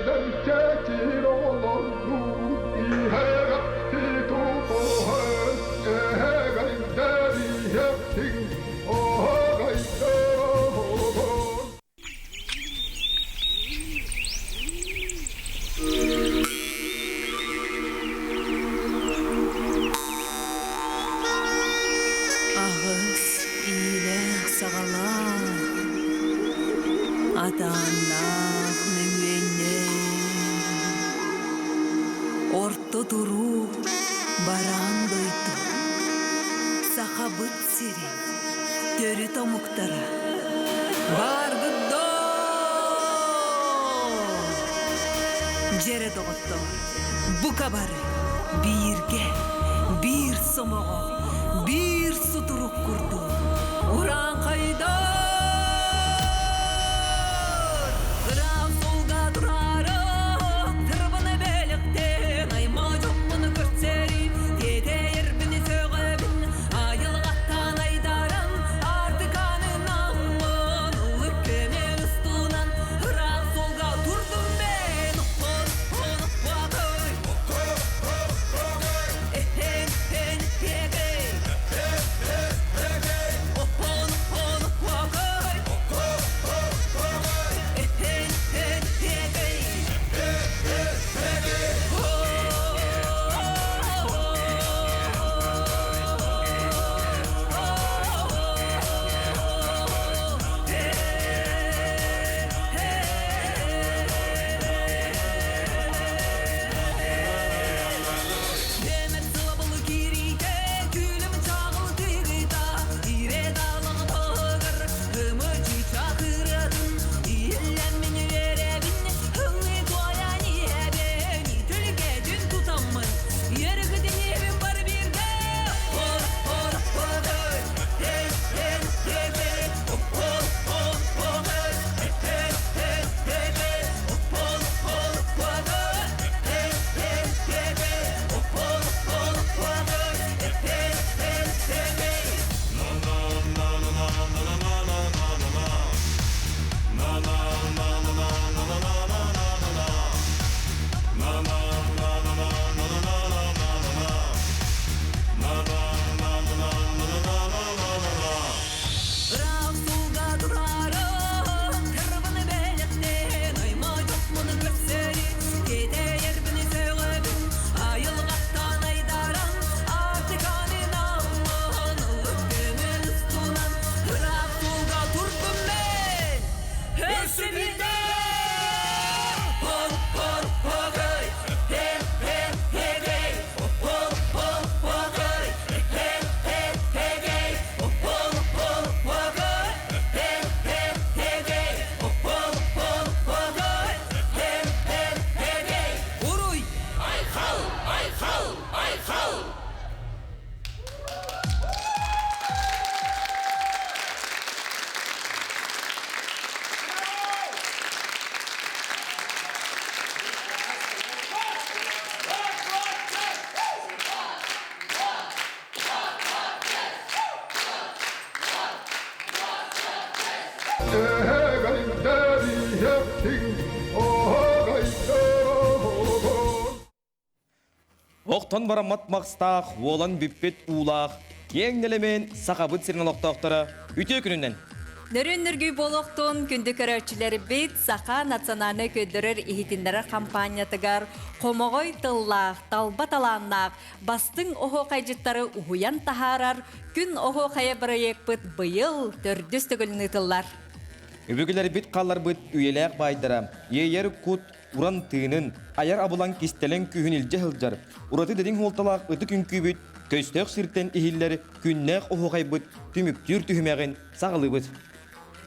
Чэчир олордуу иһэҕэпти тутуһан эһэҕэйдэриһэптиҥ оһоҕайдороһон. Аҕыс иилээх-саҕалаах, атааннаах мөҥүөннээх, орто туруу бараан дойду, Сахабыт сирин төрүт омуктара бааргыт доо! Дьэрэ доҕоттоор, бука бары бииргэ, биир сомоҕо, биир сутурук курдук урааҥхайдар! Ыраах суолга тураарын, тырыбына бэлэхтэн, аймаа дьоммун көрсөрүн, тиэтэйэрбин сөҕөбүн, Айылҕаттан айдаран, Аартыканы наммын, Улук көмөн устунан, Ыраах суолга турдум мен, Хон-хон-хуагый. Эхен-хэн-хэгэй. Хон-хон-хуагый. Эхен-хэн-хэгэй. Уруй! Айхал! Айхал! Айхал! Охтон бараммат махстаах, уолан бүппүт уулаах, киэҥ нэлэмэн Сахабыт сирин олохтоохторо үтүө күнүнэн! Нөрүн нөргүй буолуохтун күндү көрөөччүлэрбит Саха национальнай көрдөрөр иһитиннэрэр хампаанньатыгар хомоҕой тыллаах, талба талааннаах бастыҥ оһуохайдьыттары уһуйан таһаарар Күн оһуохайа бырайыакпыт быйыл төрдүс төгүлүн ыытыллар. Өбүгэлэрбит хаалларбыт үйэлээх баайдара, иэйэр кут уран тыынын, айар абылаҥ кистэлэҥ күүһүн илдьэ сылдьар, ураты дириҥ суолталаах ытык үҥкүүбүт көстөөх сиртэн иһиллэр күннээх оһуохайбыт түмүктүүр түһүмэҕин саҕалыыбыт.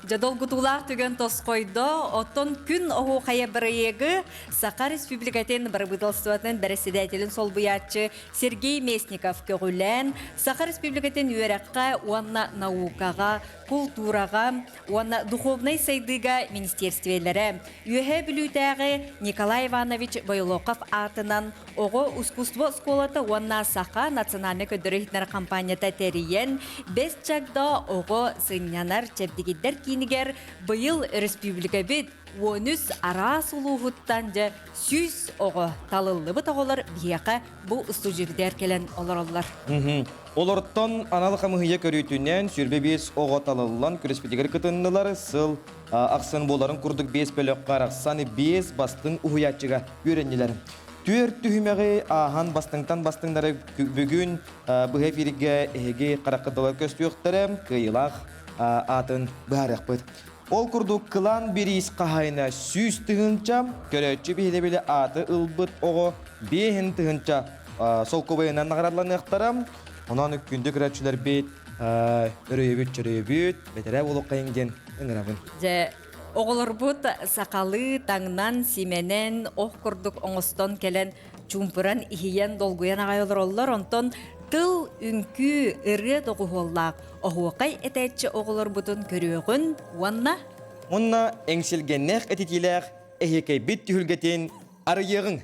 Дьэ долгутуулаах түгэн тосхойдо, оттон күн оһуохайа бырайыагы Саха Республикатын бырабыыталыстыбатын бэрэссэдээтэлин солбуйааччы Сергей Местников көҕүлээн, Саха Республикатын үөрэххэ уонна наукаҕа, култуураҕа уонна духовнай сайдыыга министиэрстибэлэрэ, Үөһээ Бүлүүтээҕи Николай Иванович Бойлохов аатынан Оҕо искусство оскуолата уонна Саха национальнай көрдөрөр-иһитиннэрэр хампаанньата тэрийэн, Бэс чагда оҕо сынньанар чэбдигирдэр киинигэр быйыл өрөспүүбүлүкэбит 13 араас улууһуттан дьэ 100 оҕо талыллыбыт оҕолор биһиэхэ бу устудьуйбутугар кэлэн олороллор. Олортон анал хамыһыйа көрүүтүнэн 25 оҕо талыллан күрэспитигэр кытыннылар. Сыл ахсын буоларын курдук 5 бөлөххө арахсан 5 бастыҥ уһуйааччыга үөрэннилэр. Түөрт түһүмэҕи ааһан бастыҥтан бастыҥнары бүгүн быһа эфиргэ эһиги хараххытыгар көстүөхтэрэ, кыайыылаах аатын быһаарыахпыт. Ол курдук кылаан бириис хаһаайына 100 тыһыынча, көрөөччү биһирэбили ааты ылбыт оҕо 5000 солкуобайынан наҕараадаланыахтара. Онон күндү көрөөччүлэрбит өрөйөбүт чөрөйөбүт, бэтэрээ буолуоххайыҥ диэн ыҥырабын. Дьэ, оҕолорбут сахалыы таҥнан, симэнэн, ох курдук оҥостон кэлэн, чуумпуран, иһийэн, долгуйан аҕай олороллор. Онтон тыл, үҥкүү, ырыа доҕуһуоллаах оһуокай этээччи оҕолорбутун көрүөҕүн уонна Уонна эҥсилгэннээх этитиилээх эһиэкэйбит түһүлгэтин арыйыаҕыҥ.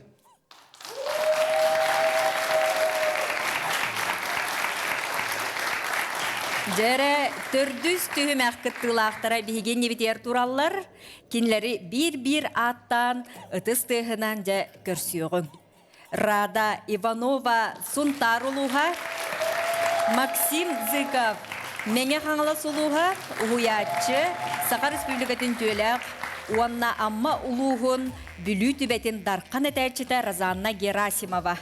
Дьэрэ төрдүс түһүмэх кыттыылаахтара биһиги иннибитигэр тураллар. Кинилэри биир-биир ааттаан ытыс тыаһынан дьэ көрсүөҕүҥ. Рада Иванова Сунтаар улууһа, Максим Зыков Мэҥэ Хаҥалас улууһа, уһуйааччы, Саха Республикатын үтүөлээх уонна Амма улууһун Бүлүү түбэтин Дархан этээччитэ Розанна Герасимова.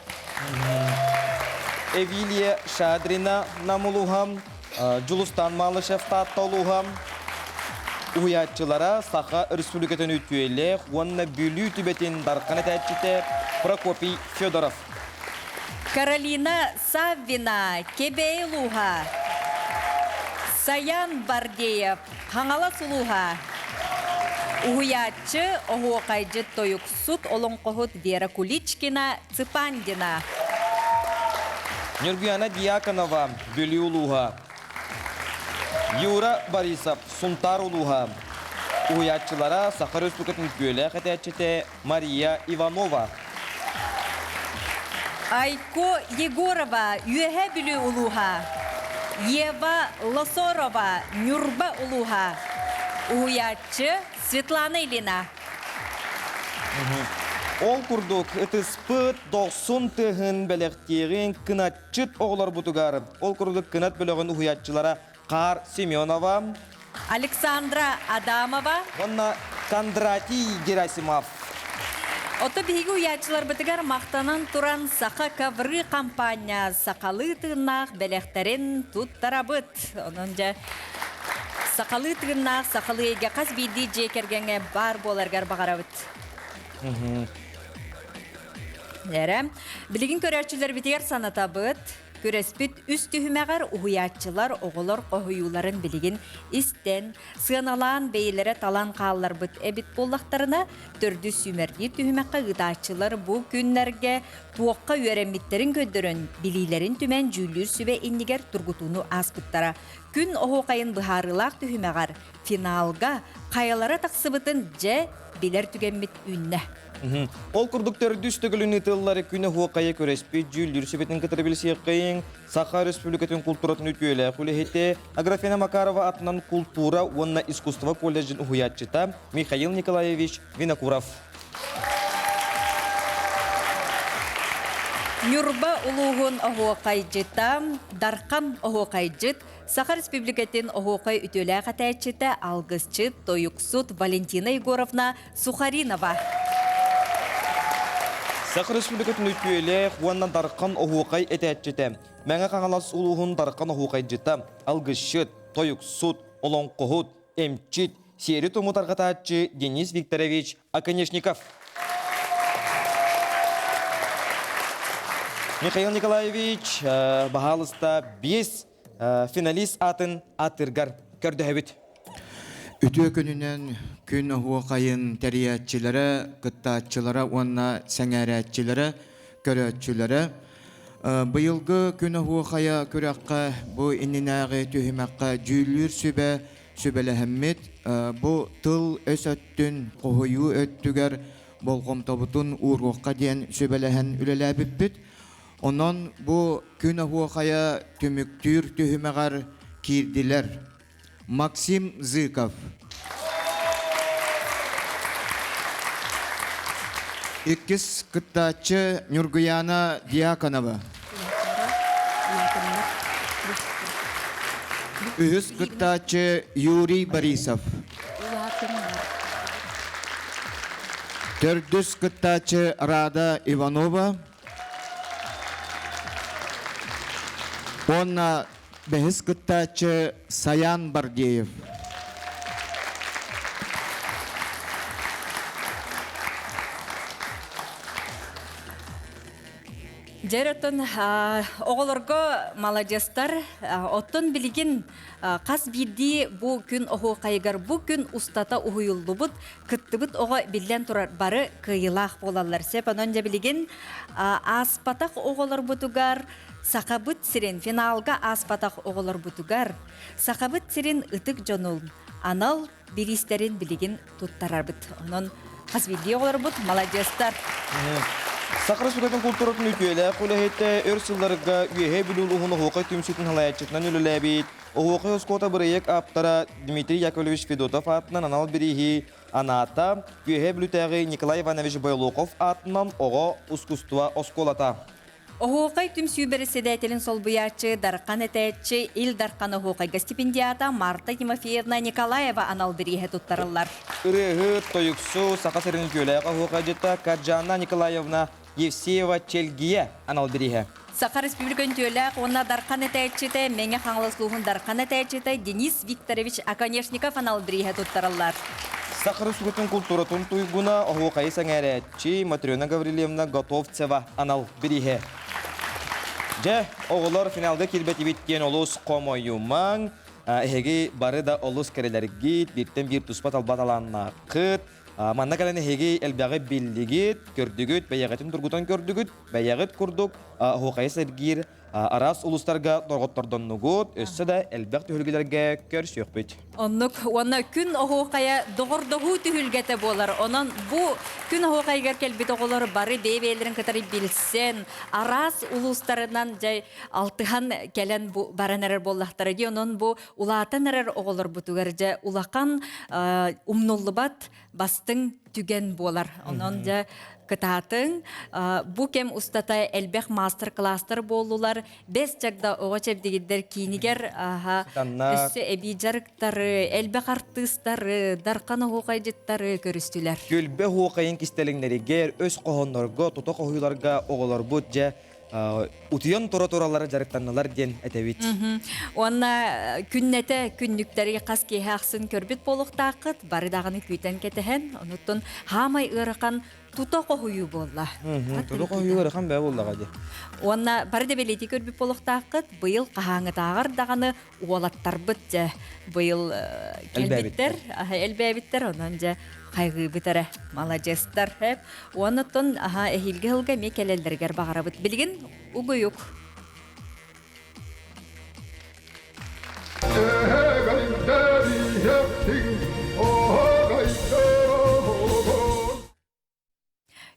Эвилия Шадрина Нам улууһа, Дьулустан Малышев Таатта улууһа, уһуйааччылара Саха Республикатын үтүөлээх уонна Бүлүү түбэтин Дархан этээччитэ Прокопий Федоров. Каролина Саввина, Кэбээйи улууһа. Саян Бардеев, Хаҥалас улууһа. Уһуйааччы, оһуохайдьыт тойуксут, олоҥхоһут Вера Куличкина, Цыпандина. Нюргуяна Дьяконова, Бүлүү улууһа. Юра Борисов, Сунтаар улууһа. Уһуйааччылара Саха Республикатын үтүөлээх этээччитэ Мария Иванова. Айко Егорова, Үөһээ Бүлүү улууһа. Ева Лосорова, Ньурба улууһа. Уһуйааччы Светлана Ильина. Ол курдук ытыспыт дохсун тыаһын бэлэхтиэҕин кынатчыт оҕолорбутугар, ол курдук кынат бөлөҕүн уһуйааччылара Хаар Семенова, Александра Адамова уонна Кондратий Герасимов. Ото биһиги уйааччыларбытыгар махтанан туран Саха ковры компания сахалыы тыыннаах бэлэхтэрин туттарабыт. Онон дьэ сахалыы тыыннаах сахалыы эйгэ хас биирдии дьиэ кэргэҥҥэ баар буоларгар баҕарабыт. Эрэ. Билигин көрөөччүлэрбитигэр санатабыт. Күрэспит үс түһүмэҕэр уһуйааччылар оҕолор хоһуйууларын билигин истэн, сыаналаан бэйэлэрэ талан хаалларбыт эбит буоллахтарына, төрдүс сүүмэрдиир түһүмэххэ ыытааччылар бу күннэргэ туохха үөрэммиттэрин көрдөрөн, билиилэрин түмэн дьүүллүүр сүбэ иннигэр тургутууну ааспыттара. Күн оһуохайын быһаарыылаах түһүмэҕэр финалга хайалара тахсыбытын дьэ билэр түгэммит үүннэ. Ол курдук төрдүс төгүлүн ыытыллар күн оһуохайы күрэспит дьүүллүүр сүбэтин кытары билсиэххэйиҥ Саха Республикатын култууратын үтүөлээх үлэһитэ Аграфена Макарова атынан култуура уонна искусство колледжын уһуйааччыта Михаил Николаевич Винокуров. Ньурба улууһун оһуохайдьыта, Дархан оһуохайдьыт, Саха Республикатын оһуохай үтүөлээх этээччитэ, алгысчыт, тойуксут Валентина Егоровна Сухаринова. Саха Республикатын үтүөлээх уонна Дархан оһуохай этээччитэ, Мэҥэ Хаҥалас улууһун Дархан оһуохайдьыта, алгысчыт, тойуксут, олоҥхоһут, эмчит, сиэри-туому тарҕатааччы Денис Викторович Оконешников. Михаил Николаевич, баһаалыста биэс финалист аатын ааттыыргар көрдөһөбүт. Үтүө күнүнэн күн оһуохайын тэрийээччилэрэ, кыттааччылара уонна сэҥээрээччилэрэ, көрөөччүлэрэ быйылгы күн оһуохайа күрэххэ бу иннинээҕи түһүмэххэ дьүүллүүр сүбэ сүбэлэһэммит бу тыл өс өттүн хоһуйуу өттүгэр болҕомтобутун ууруохха диэн сүбэлэһэн үлэлээбиппит. Онон бу күн оһуохайа түмүктүүр түһүмэҕэр киирдилэр. Максим Зыков. Иккис кыттааччы Ньургуяна Дьяконова. Үһүс кыттааччы Юрий Борисов. Төрдүс кыттааччы Рада Иванова. Уонна бэһис кыттааччы Саян Бардеев. Дьэр оттон оҕолорго маладьыастар, оттон билигин хас биирдии бу күн оһуохайыгар бу күн устата уһуйуллубут, кыттыбыт оҕо биллэн турар бары кыайыылаах буолаллар. Сөп онон дьэ билигин ааспатах оҕолорбутугар Сахабыт сирин финалга ааспатах оҕолорбутугар Сахабыт сирин ытык дьонун анал бириистэрин билигин туттарарбыт. Онон хас биирдии оҕолорбут маладьыастар. Саха Республикатын култууратын үтүөлээх үлэһитэ өр сылларга Үөһээ Бүлүү улууһун оһуохай түмсүүтүн салайааччытынан үлэлээбит Оһуохай оскуолата бырайыак ааптара Дмитрий Яковлевич Федотов аатынан анал бирииһи анаата Үөһээ Бүлүүтээҕи Николай Иванович Бойлохов аатынан оҕо ускуство оскуолата. Оһуохай түмсүү бэрэссэдээтэлин солбуйааччы Дархан этээччи Ил Дархан оһуохайга стипендиата Марта Тимофеевна Николаева анал бирииһэ туттарыллар. Ырыаһыт, тойуксу, Саха сирин үтүөлээх оһуохайдьыта Каджана Николаевна Евсеева-Чэлгийэ анал бирииһэ. Саха Республикатын үтүөлээх уонна Дархан этээччитэ Мэҥэ Хаҥалас улууһун Дархан этээччитэ Денис Викторович Оконешников анал бирииһэ туттарыллар. Саха Республикатын култууратын туйгуна оһуохайы сэҥээрээччи Матрена Гаврильевна Готовцева анал бирииһэ. Дьэ, оҕолор финалга киирбэтибит диэн олус хомойумаҥ. Эһиги бары да олус кэрэлэргит, бииртэн биир туспа талба талааннааххыт. Манна кэлэн эһиги элбэҕи биллигит, көрдүгүт, бэйэҕитин тургутан көрдүгүт, бэйэҕит курдук оһуохайы сэргиир араас улуустарга торҕоттордоннугут, өссө да элбэх түһүлгэлэргэ көрсүөхпүт. Оннук уонна күн оһуохайа доҕордоһуу түһүлгэтэ буолар. Онон бу күн оһуохайыгар кэлбит оҕолор бары бэйэ-бэйэлэрин кытары билсэн, араас улуустарынан дьай алтыһан кэлэн бу баран эрэр буоллахтара дии. Онон бу улаатан эрэр оҕолорбутугар дьэ улахан умнуллубат бастыҥ түгэн буолар. Онон дьэ кытаатыҥ. Бу кэм устата элбэх маастар-кылаастар буоллулар. Бэс чагда оҕо чэбдигирдэр киинигэр өссө эбии дьарыктары, элбэх артыыстары, дархан оһуохайдьыттары көрүстүлэр. Түөлбэ оһуохайын кистэлэҥнэригэр, өс хоһооннорго, тута хоһуйларга оҕолорбут дьэ утуйан тура тураллара дьарыктаннылар диэн этэбит. Уонна күннэтэ күннүктэри хас киэһэ ахсын көрбүт буолуохтааххыт, бары даҕаны күүтэн кэтэһэн, онуттан хаамай ыарахан тута хоһуйуу буолла. Тута хоһуйуу ыарахан бээ буоллаҕа дии. Уонна бары да бэлиэтии көрбүт буолуохтааххыт, быйыл хаһааҥҥытааҕар даҕаны уолаттарбыт дьэ быйыл кэлбиттэр, элбээбиттэр, онон дьэ хайгыыбыт эрэ, маладьыастар. Уонна аха эһиилги сылга эмиэ кэлэллэригэр баҕарабыт. Билигин угуйук.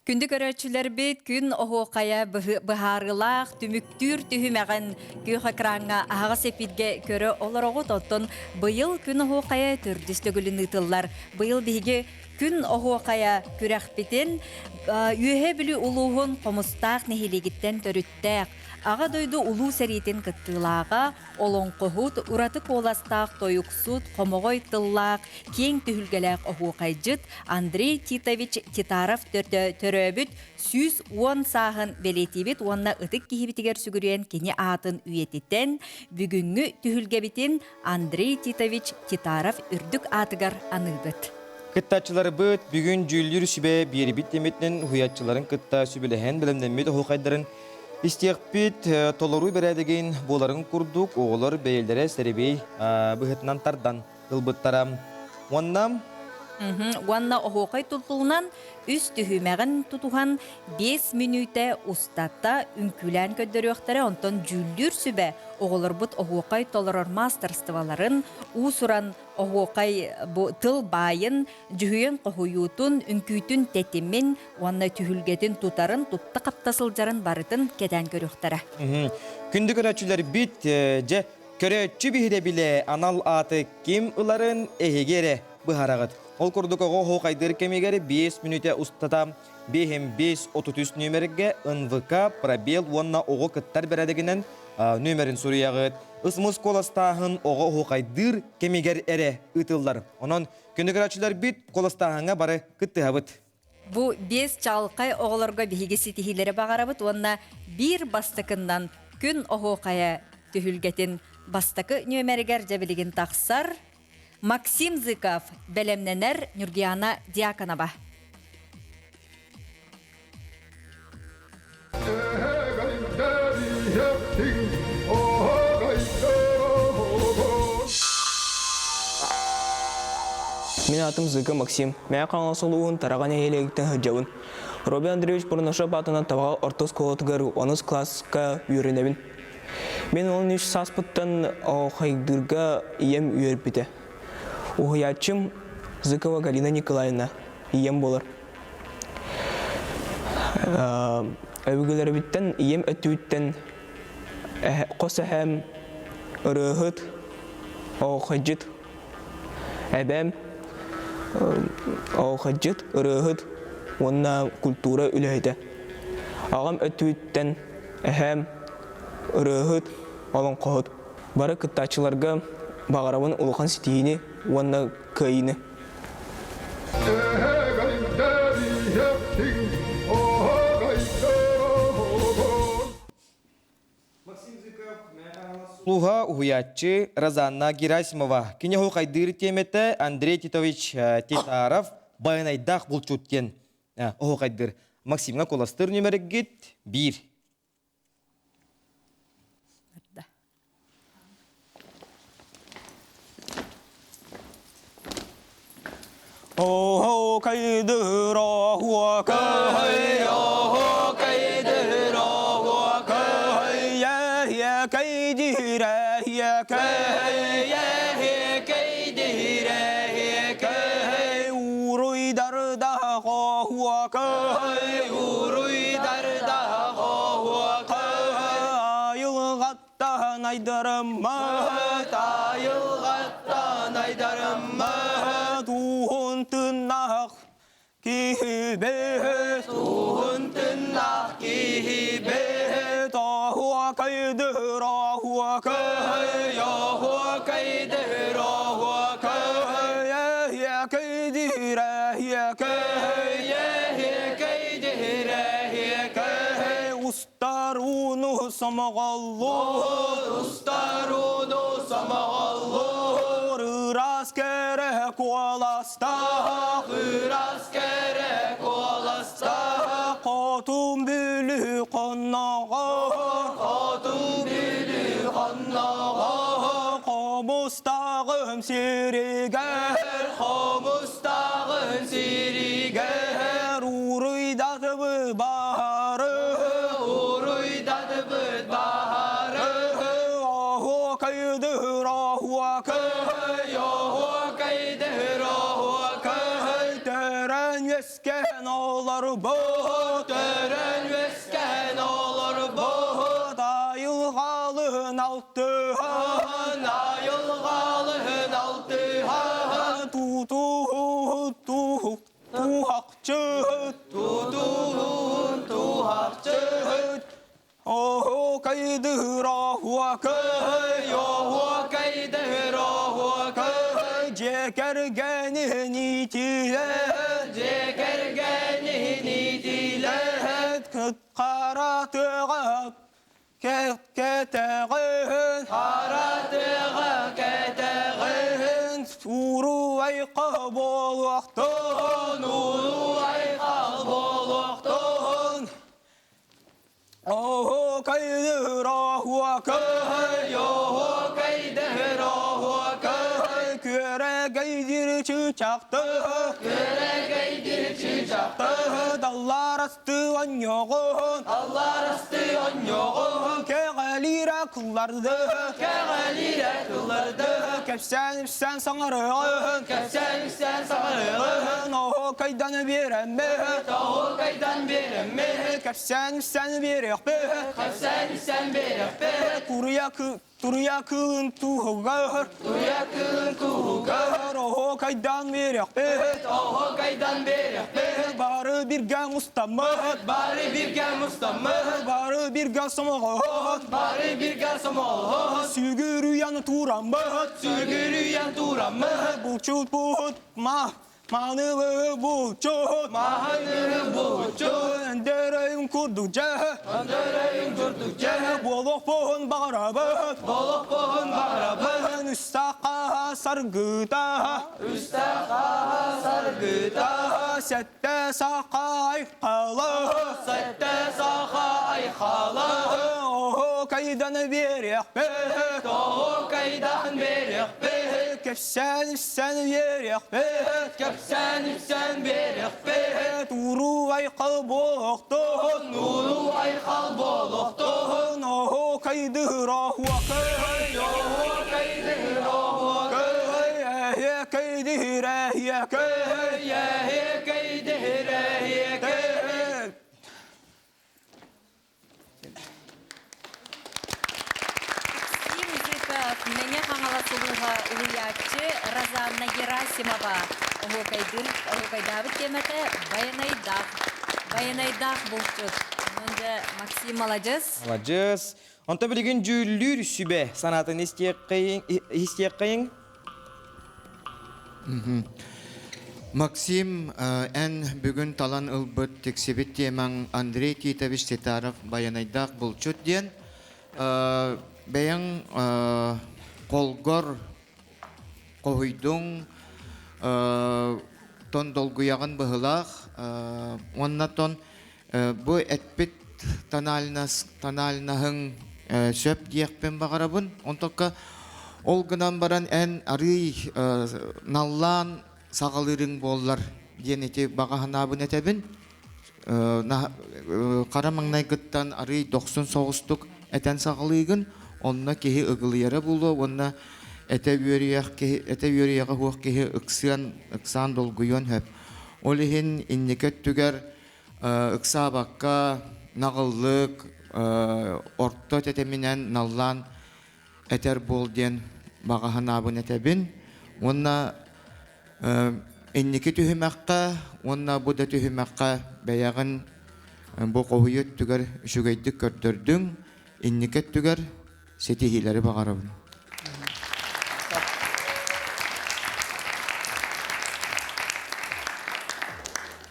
Күндү көрөөччүлэрбит, күн оһуохайа быһаарыылаах түмүктүүр түһүмэҕин күөх экраҥҥа аһаҕас эфиргэ көрө олороҕут. Оттон быйыл күн оһуохайа төрдүс төгүлүн ыытыллар. Быйыл биһиги күн оһуохайа күрэхпитин Үөһээ Бүлүү улууһун Хомустаах нэһилиэгиттэн төрүттээх, Аҕа дойду Улуу сэриитин кыттыылааҕа, олоҥхоһут, ураты куоластаах тойуксут, хомоҕой тыллаах, киэҥ түһүлгэлээх оһуохайдьыт Андрей Титович Титаров төрөөбүт 110 сааһын бэлиэтиибит уонна ытык киһибитигэр сүгүрүйэн кини аатын үйэтитэн, бүгүҥҥү түһүлгэбитин Андрей Титович Титаров үрдүк аатыгар аныыбыт. Кыттааччыларбыт бүгүн дьүүллүүр сүбэ биэрбит тиэмэтинэн уһуйааччыларын кытта сүбэлэһэн бэлэмнэммит оһуохайдарын истиэхпит. Толоруу бэрээдэгин буоларын курдук оҕолор бэйэлэрэ сэрэбиэй быһыытынан тардан ылбыттара. Уонна Уонна оһуохай тутулунан үс түһүмэҕин тутуһан 5 мүнүүтэ устата үҥкүүлээн көрдөрүөхтэрэ, онтон дьүүллүүр сүбэ оҕолорбут оһуохай толорор маастарыстыбаларын уус-уран оһуохай бу тыл баайын, дьүһүйэн хоһуйуутун, үҥкүүтүн тэтимин уонна түһүлгэтин тутарын, тутта-хапта сылдьарын барытын кэтээн көрүөхтэрэ. Күндү көрөөччүлэрбит, дьэ, Көрөөччү биһирэбилэ анал ааты ким ыларын эһиги эрэ быһараҕыт. Ол курдук оҕо оһуохайдыыр кэмигэр 5 мүнүүтэ устата 5 33 нүөмэргэ НВК, пробел уонна оҕо кыттар бэрээдэгинэн нүөмэрин суруйаҕыт. Ысмыс куоластааһын оҕо оһуохайдыыр кэмигэр эрэ ыытыллар. Онон күнү көрөөччүлэрбит куоластааһыҥҥа бары кыттыһабыт. Бу биэс чаҕылхай оҕолорго биһиги ситиһиилэри баҕарабыт уонна биир бастакыннан күн оһуохайа түһүлгэтин бастакы нүөмэригэр дьэ билигин тахсар Максим Зыков бэлэмнэнэр Нюргиана Дьяконова. Мин аатым Зыка Максим. Мэҥэ Хаҥалас улууһун Тараҕа нэһилиэгиттэн сылдьабын. Робин Андреевич Бурнашов аатынан Табаҕа орто оскуолатыгар онус кылааска үөрэнэбин. Мин 13 сааспыттан оһуохайдыырга ийэм үөрбүтэ. Уһуйааччым Зыкова Галина Николаевна ийэм буолар. Өбүгэлэрбиттэн ийэм өттүбүттэн хос эһээм ырыаһыт, оһуохайдьыт Эбээм оһуохайдьыт, ырыаһыт уонна культура үлэһитэ. Аҕам өттүбүттэн эһээм ырыаһыт, олоҥхоһут. Бары кыттааччыларга баҕарабын улахан ситиһиини уонна кыайыыны. Луга уһуйааччы Розанна Герасимова. Кини оһуохайдыыр тиэмэтэ Андрей Титович Титаров Байанайдаах булчут диэн оһуохайдыыр. Максимҥа куоластыыр нүмергит биир. Айылҕаттан айдарыммыт, айылҕаттан айдарыммыт, уһун тыннах киһибит, уһун тыннах киһибит, оһуокайдыр оһуокай, оһуокайдыр оһуокай, эһиэкэйдир эһиэкэй, эһиэкэйдир эһиэкэй, устар ууну сомоҕоллуур, устар ууну сомоҕоллуур, ыраас кэрэ куоластаах, ыраас кэрэ куоластаах, хотун бүлүү хонноҕор, хотун бүлүү хонноҕор, хомустааҕым сиригэр, хомустааҕым сиригэр, уруйдатыбы баары, уруйдатыбыт баары, оһуокайдыр оһуокай, оһуокайдыр оһуокай, төрөн үөскээн олорбут, төрөн үөскээн олорбут, айылҕалыын алтыһан, айылҕалыын алтыһан, тутуһут туһахчыт, тутуһун туһахчыт, оһуокайдыыр оһуокай, оһуокайдыыр оһуокай, дьиэ кэргэнин иитиилэһэн, дьиэ кэргэнин иитиилэһэн, хара тыаҕа кэтэҕин, хара тыаҕа кэтэҕин, суруайха буолуохтун, уруайха буолуохтун, Оһуокайдыр оһуокай, оһуокайдыр оһуокай, күөрэгэйдир чыычаахты, күөрэгэйдир чыычаахты, далларасты онньоҕун, алларасты онньоҕун, кэҕэлиирэ кылларды, кэҕэлиирэ кылларды, кэпсээн-ипсээн саҥарыаҕын, кэпсээн-ипсээн саҥарыаҕын, оһуокайдан биэрэммин, оһуокайдан биэрэммин. үөрэммит Кэпсээн үссээн биэриэхпит Кэпсээн үссээн биэриэхпит Туруйа Туруйа кыылын туһугар Туруйа кыылын туһугар Оһуокайдаан биэриэхпит Оһуокайдаан биэриэхпит Бары биргэ мустаммыт Бары биргэ мустаммыт Бары биргэ сомоҕоһот Бары биргэ сомоҕоһот Сүгүрүйэн тураммыт Сүгүрүйэн тураммыт Булчут буут ма Маанылыы булчут, маанылыы булчут, өндөрөйүн курдук дьэ, өндөрөйүн курдук дьэ, буолуохпун баҕарабын, буолуохпун баҕарабын, үстахха саргыта, үстахха саргыта, сэттэ саха айхала, сэттэ саха айхала, оһо кайдан биэриэхпит, оһо кайдан биэриэхпит, кэпсээн Үпсэн биэриэхпит, кэпсээн үпсэн биэриэхпит, Уруу айхал буолуохтун, уруу айхал буолуохтун, Оһуокайдыыр оһуокай, оһуокайдыыр оһуокай, эһиэкэйдиир эһиэкэй, эһиэкэйдиир эһиэкэй. Максим Зыков, Мэҥэ Хаҥалас улууһа уһуйааччы Розанна Герасимова оһуокайдыыр оһуокайдаабыт тиэмэтэ Байанайдаах. Байанайдаах булчут. Онон дьэ Максим маладьыс. Маладьыс. Онто билигин дьүүллүүр сүбэ санаатын истиэххэйиҥ. Максим, эн бүгүн талан ылбыт тиксибит тиэмэҥ Андрей Титович Титаров Байанайдаах булчут диэн. Бэйэҥ холгор хоһуйдуҥ, тон долгуйаҕын быһылаах уонна тон бу эппит тональнаһыҥ сөп диэхпин баҕарабын. Онтокка ол гынан баран эн арыый наллаан саҕалыырыҥ буоллар диэн ити баҕа санаабын этэбин. Хара маҥнайгыттан арыый дохсун соҕустук этэн саҕалыыгын, онно киһи ыгылыйара буолуо уонна этэ үөрүйэх киһи этэ үөрүйэҕэ суох киһи ыксыан ыксаан долгуйуон сөп. Ол иһин инники өттүгэр ыксаабакка наҕыллык орто тэтиминэн наллаан этэр буол диэн баҕа санаабын этэбин уонна инники түһүмэххэ уонна бу да түһүмэххэ бэйэҕин бу хоһуйу өттүгэр үчүгэйдик көрдөрдүҥ инники өттүгэр ситиһиилэри баҕарабын.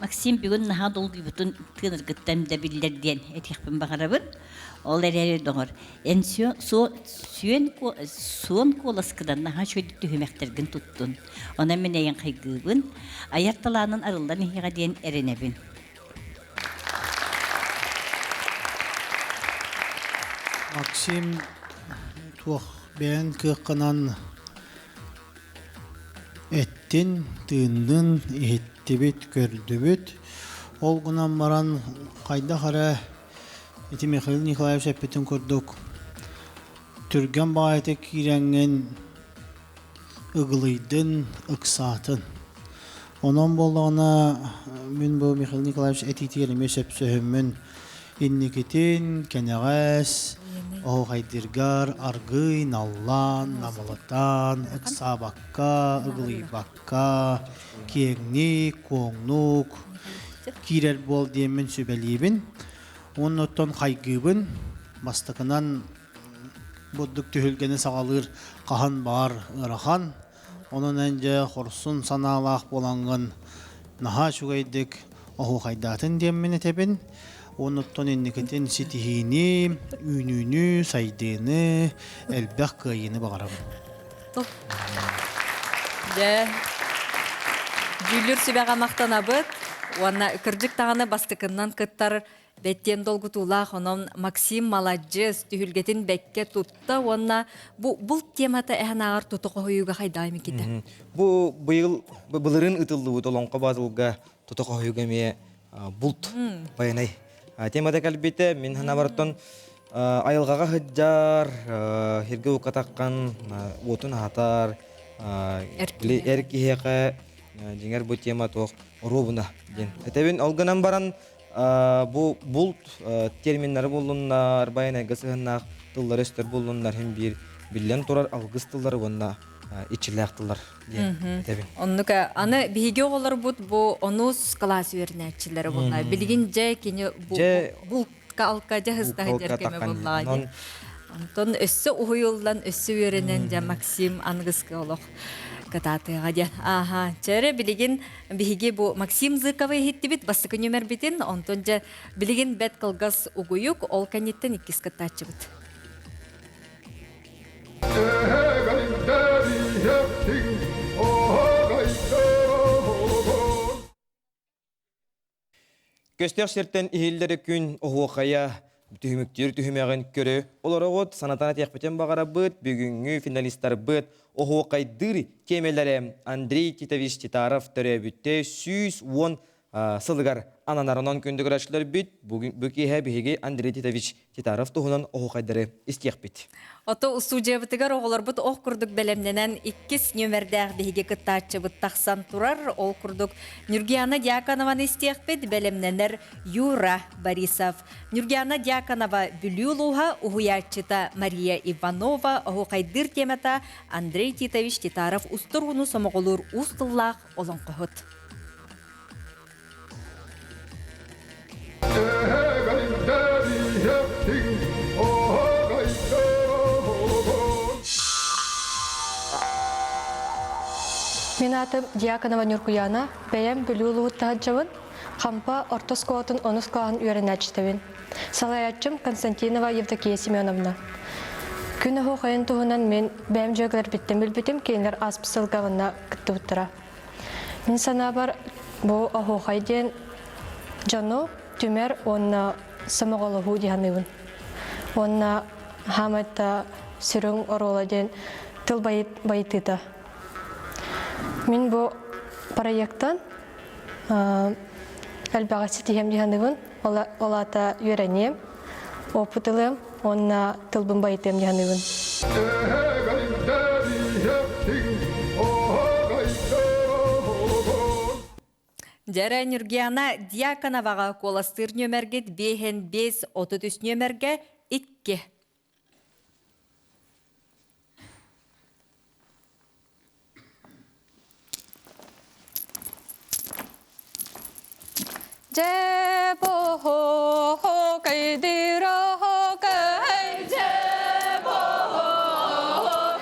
Максим бүгүн наһаа долгуйбутун тыынаргыттан да биллэр диэн этиэхпин баҕарабын. Ол эрээри доҕор, эн сүөн суон куоласкынан наһаа үчүгэйдик түһүмэхтэргин туттун. Онон мин эйэн хайгыыбын, айар талаанын арыллан иһиэҕэ диэн эрэнэбин. Максим туох бэйэҥ кыаххынан эттин, тыыннын, иһиттибит, көрдүбүт. Ол гынан баран хайдах эрэ ити Михаил Николаевич эппитин курдук түргэн баҕайытык киирэҥҥин ыгылыйдын, ыксаатын. Онон буоллаҕына мин бу Михаил Николаевич этиитигэр эмиэ сөпсөһөммүн инникитин кэнэҕэс оһуохайдыыргар аргыый наллаан, намылытан, ыксаабакка, ыгылыйбакка, киэҥник, куоҥнук киирэр буол диэммин сүбэлиибин. Уонна оттон хайгыыбын. Бастакынан Бурдук түһүлгэни саҕалыыр хаһан баҕар ыарахан. Онон эн дьэ хорсун санаалаах буолаҥҥын наһаа үчүгэйдик оһуохайдаатын диэммин этэбин. Онуттан инникитин ситиһиини, үүнүүнү, сайдыыны, элбэх кыайыыны баҕарабын. Дьэ, дьүүллүүр сүбэҕэ махтанабыт уонна кырдьык даҕаны бастакыннан кыттар Бэттиэн долгутуулаах, онон Максим маладьыас, түһүлгэтин бэккэ тутта уонна бу булт темата эһэн ааҕар тута хоһуйууга хайдаҕай Микита? Бу быйыл былырыын ытыллыбыт Олоҥхо Базылга тута хоһуйууга эмиэ булт байанай темата кэлбитэ. Мин санаабартан айылҕаҕа сылдьар, сиргэ укатаххан уотун аһатар, эр киһиэхэ дьиҥэр бу тема туох оруобуна диэн этэбин. Ол гынан баран. Бу булт терминнары буллуннар, байанайга сыһыннаах тыллар өстөр буллуннар хим биир биллэн турар алгыс тыллары уонна иччилээх тыллар диэн этэбин. Оннук аны биһиги оҕолорбут бу онус кылаас үөрэнээччилэрэ буолла. Билигин дьэ кини бултка алка дьэ хыстаһы дьэркеме буоллаҕа диэн. Онтон өссө уһуйуллан, өссө үөрэнэн дьэ Максим аныгыскы олох кытаатыаҕа диэн. Ааха, чэрэ билигин биһиги бу Максим Зыковы иһиттибит бастакы нүмербитин, онтон дьэ билигин бэт кылгас угуйук, ол кэнниттэн иккис кыттааччыбыт. Көстөөх сиртэн иһиллэри күн оһуохайа түһүмүктүүр түһүмэҕин көрө олороҕут, санатан этиэхпитин баҕарабыт, бүгүҥҥү финалистарбыт оһуохайдыыр тиэмэлэрэ Андрей Титович Титаров төрөөбүттэ 110 сылыгар ананар. Онон күндү көрөөччүлэрбит, бу киэһэ биһиги Андрей Титович Титаров туһунан оһуохайдары истиэхпит. Ото устуудьуйабытыгар оҕолорбут ох курдук бэлэмнэнэн иккис нүөмэрдээх биһиги кыттааччыбыт тахсан турар. Ол курдук Нюргиана Дьяконованы истиэхпит, бэлэмнэнэр Юра Борисов. Нюргиана Дьяконова Бүлүү улууһа, уһуйааччыта Мария Иванова, оһуохайдыыр темата Андрей Титович Титаров устар ууну сомоҕолуур уус тыллаах олоҥхоһут. Мин аатым Дьяконова Ньургуяна, бэйэм Бүлүү улууһуттан Хампа орто оскуолатын онус кылааһын үөрэнээччитэбин. Салайааччым Константинова Евдокия Семеновна. Күн оһуохайын туһунан мин бэйэм дьүөгэлэрбиттэн билбитим, кинилэр ааспыт сылга манна кыттыбыттара. Мин санаабар, бу оһуохай диэн дьону түмэр уонна сомоҕолоһуу дии саныыбын. Уонна хаамайта сүрүн оруола диэн тыл байытыыта. Мин бу проектан элбэҕи ситиһиэм дии саныыбын. Ол аата үөрэниэм, опыт ылыам уонна тылбын байытыам дии саныыбын. Дьэрэ Нюргиана Дьяконоваҕа куоластыыр нүөмэргит биэһин биэс 33 нүөмэргэ икки. Дьэ бо кайдыра кай дьэ бо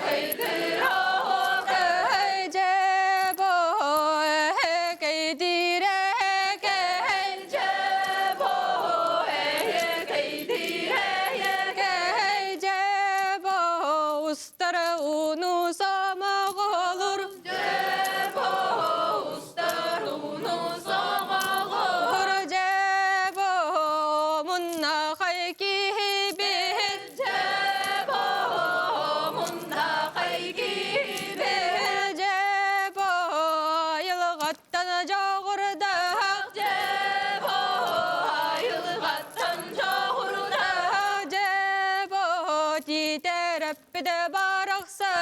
кайдыра кай дьэ бо кайдыра кай дьэ бо кайдыра кай дьэ бо устара уну самоголур Барахсан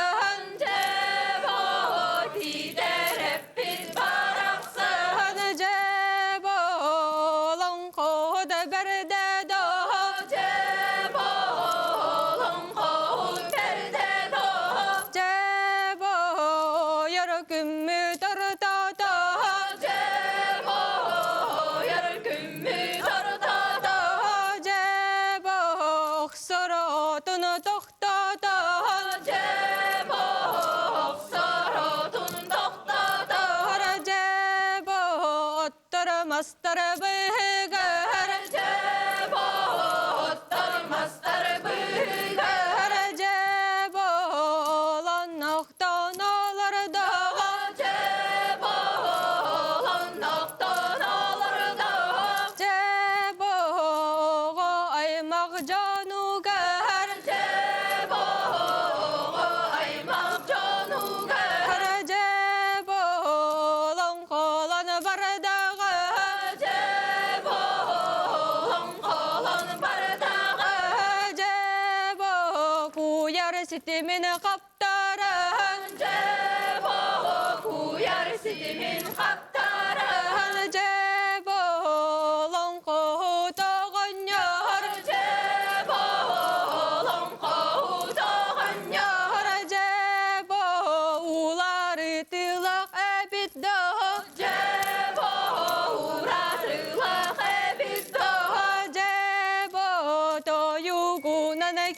Ситимин хаптаран Куяр ситимин хаптаран Жебо олоҥхо.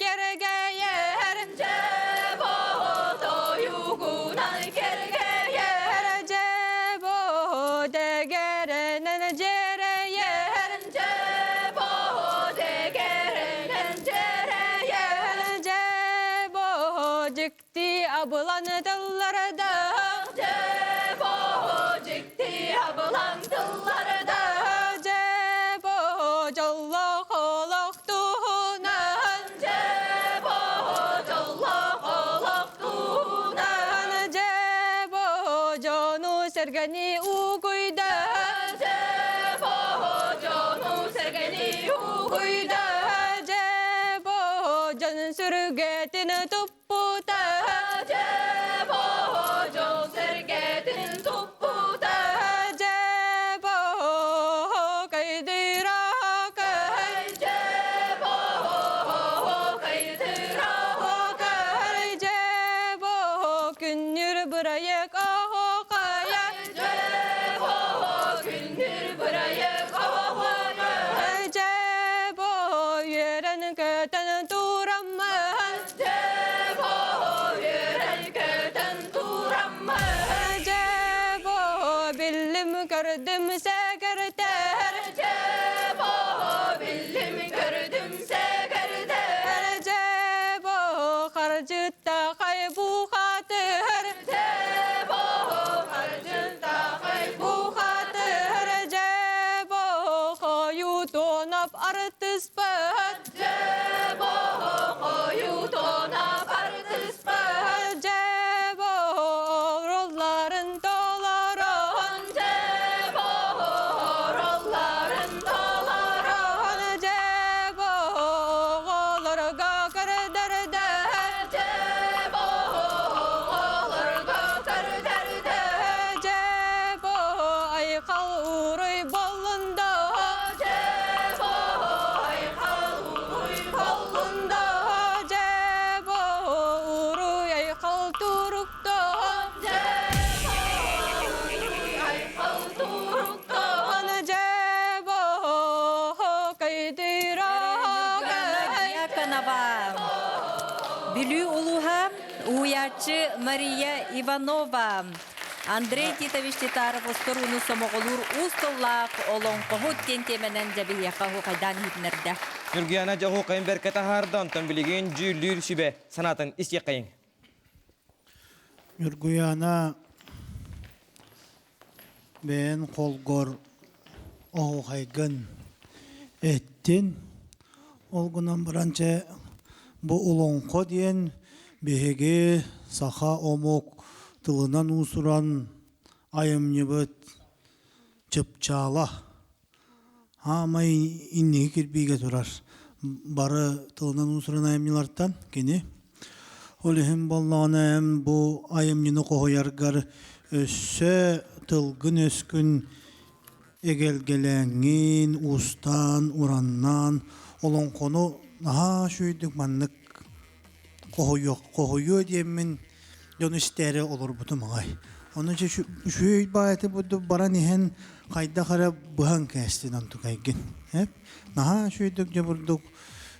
кэргэйэр Дьэбо тойугунан кэргэйэр Дьэбо дэгэрэнэн дьэрэйэр Дьэбо дэгэрэнэн дьэрэйэр Дьэбо дьикти абылан тылларда Дьэбо дьикти абылан тылларда Дьэбо дьоллоох олох туһунан Дьэбо дьоллоох олох туһунан Дьэбо дьону сэргэни угуйда Дьэбо дьону сэргэни угуйда Дьэбо дьон сүргэтин туппута Дьэбо дьон сэргэтин туппута Дьэбо кайдырака Дьэбо кайдырака Дьэбо күннүр бырайык оһоқая Дьэбо күннүр бырайык оһоқая Дьэбо үөрэн көтөн тураммын Дьэбо үөрэн көтөн тураммын Дьэбо биллим көрдүм сэгэртэр Дьэбо биллим көрдүм сэгэртэр Дьэбо харчытта хайбухатыр Дьэбо харчытта хайбухатыр Дьэбо хойутунап артыспат Дьэбо хойутунап артыспат Дьэбо ролларын толорон Дьэбо ролларын толорон Дьэбо оҕолорго көрдөрдө Дьэбо оҕолорго көрдөрдө Дьэбо айхал уруй боллундо Дьэбо айхал уруй боллундо Дьэбо уруй айхал турукто Дьэбо уруй айхал турукто Дьэбо Дьяконова. Бүлүү улууһа уһуйааччы Мария Иванова. Андрей Титович Титаров устурууну сомоҕолуур уус тыллаах олоҥхоһут диэн тиэмэнэн дьэбиһиэхэ оһуохайдаан иһитиннэрдэ. Ньургуяна дьэ оһуохайын бэркэ таһаарда, онтон билигин дьүүллүүр сүбэ санаатын истиэххэйиҥ. Ньургуяна бэйэн холгор оһуохайгын эттин. Ол гынан баран чэ бу олоҥхо диэн биһиги саха омук тылынан уусуран айымньыбыт чыпчаала. Аамай инники кирбиигэ турар бары тылынан уусуран айымньылартан кини. Ол иһин буоллаҕына эн бу айымньыны хоһуйаргар өссө тылгын-өскүн эгэлгэлээҥҥин, уустаан, ураннаан олоҥхону наһаа үчүгэйдик маннык хоһуйуох хоһуйуо диэммин дьону истээри олорбутум аҕай. Ону дьэ үчүгэй баайыты баран иһэн хайдах эрэ быһан кээстин онтукайгын. Эп наһаа үчүгэйдик дьэ бурдук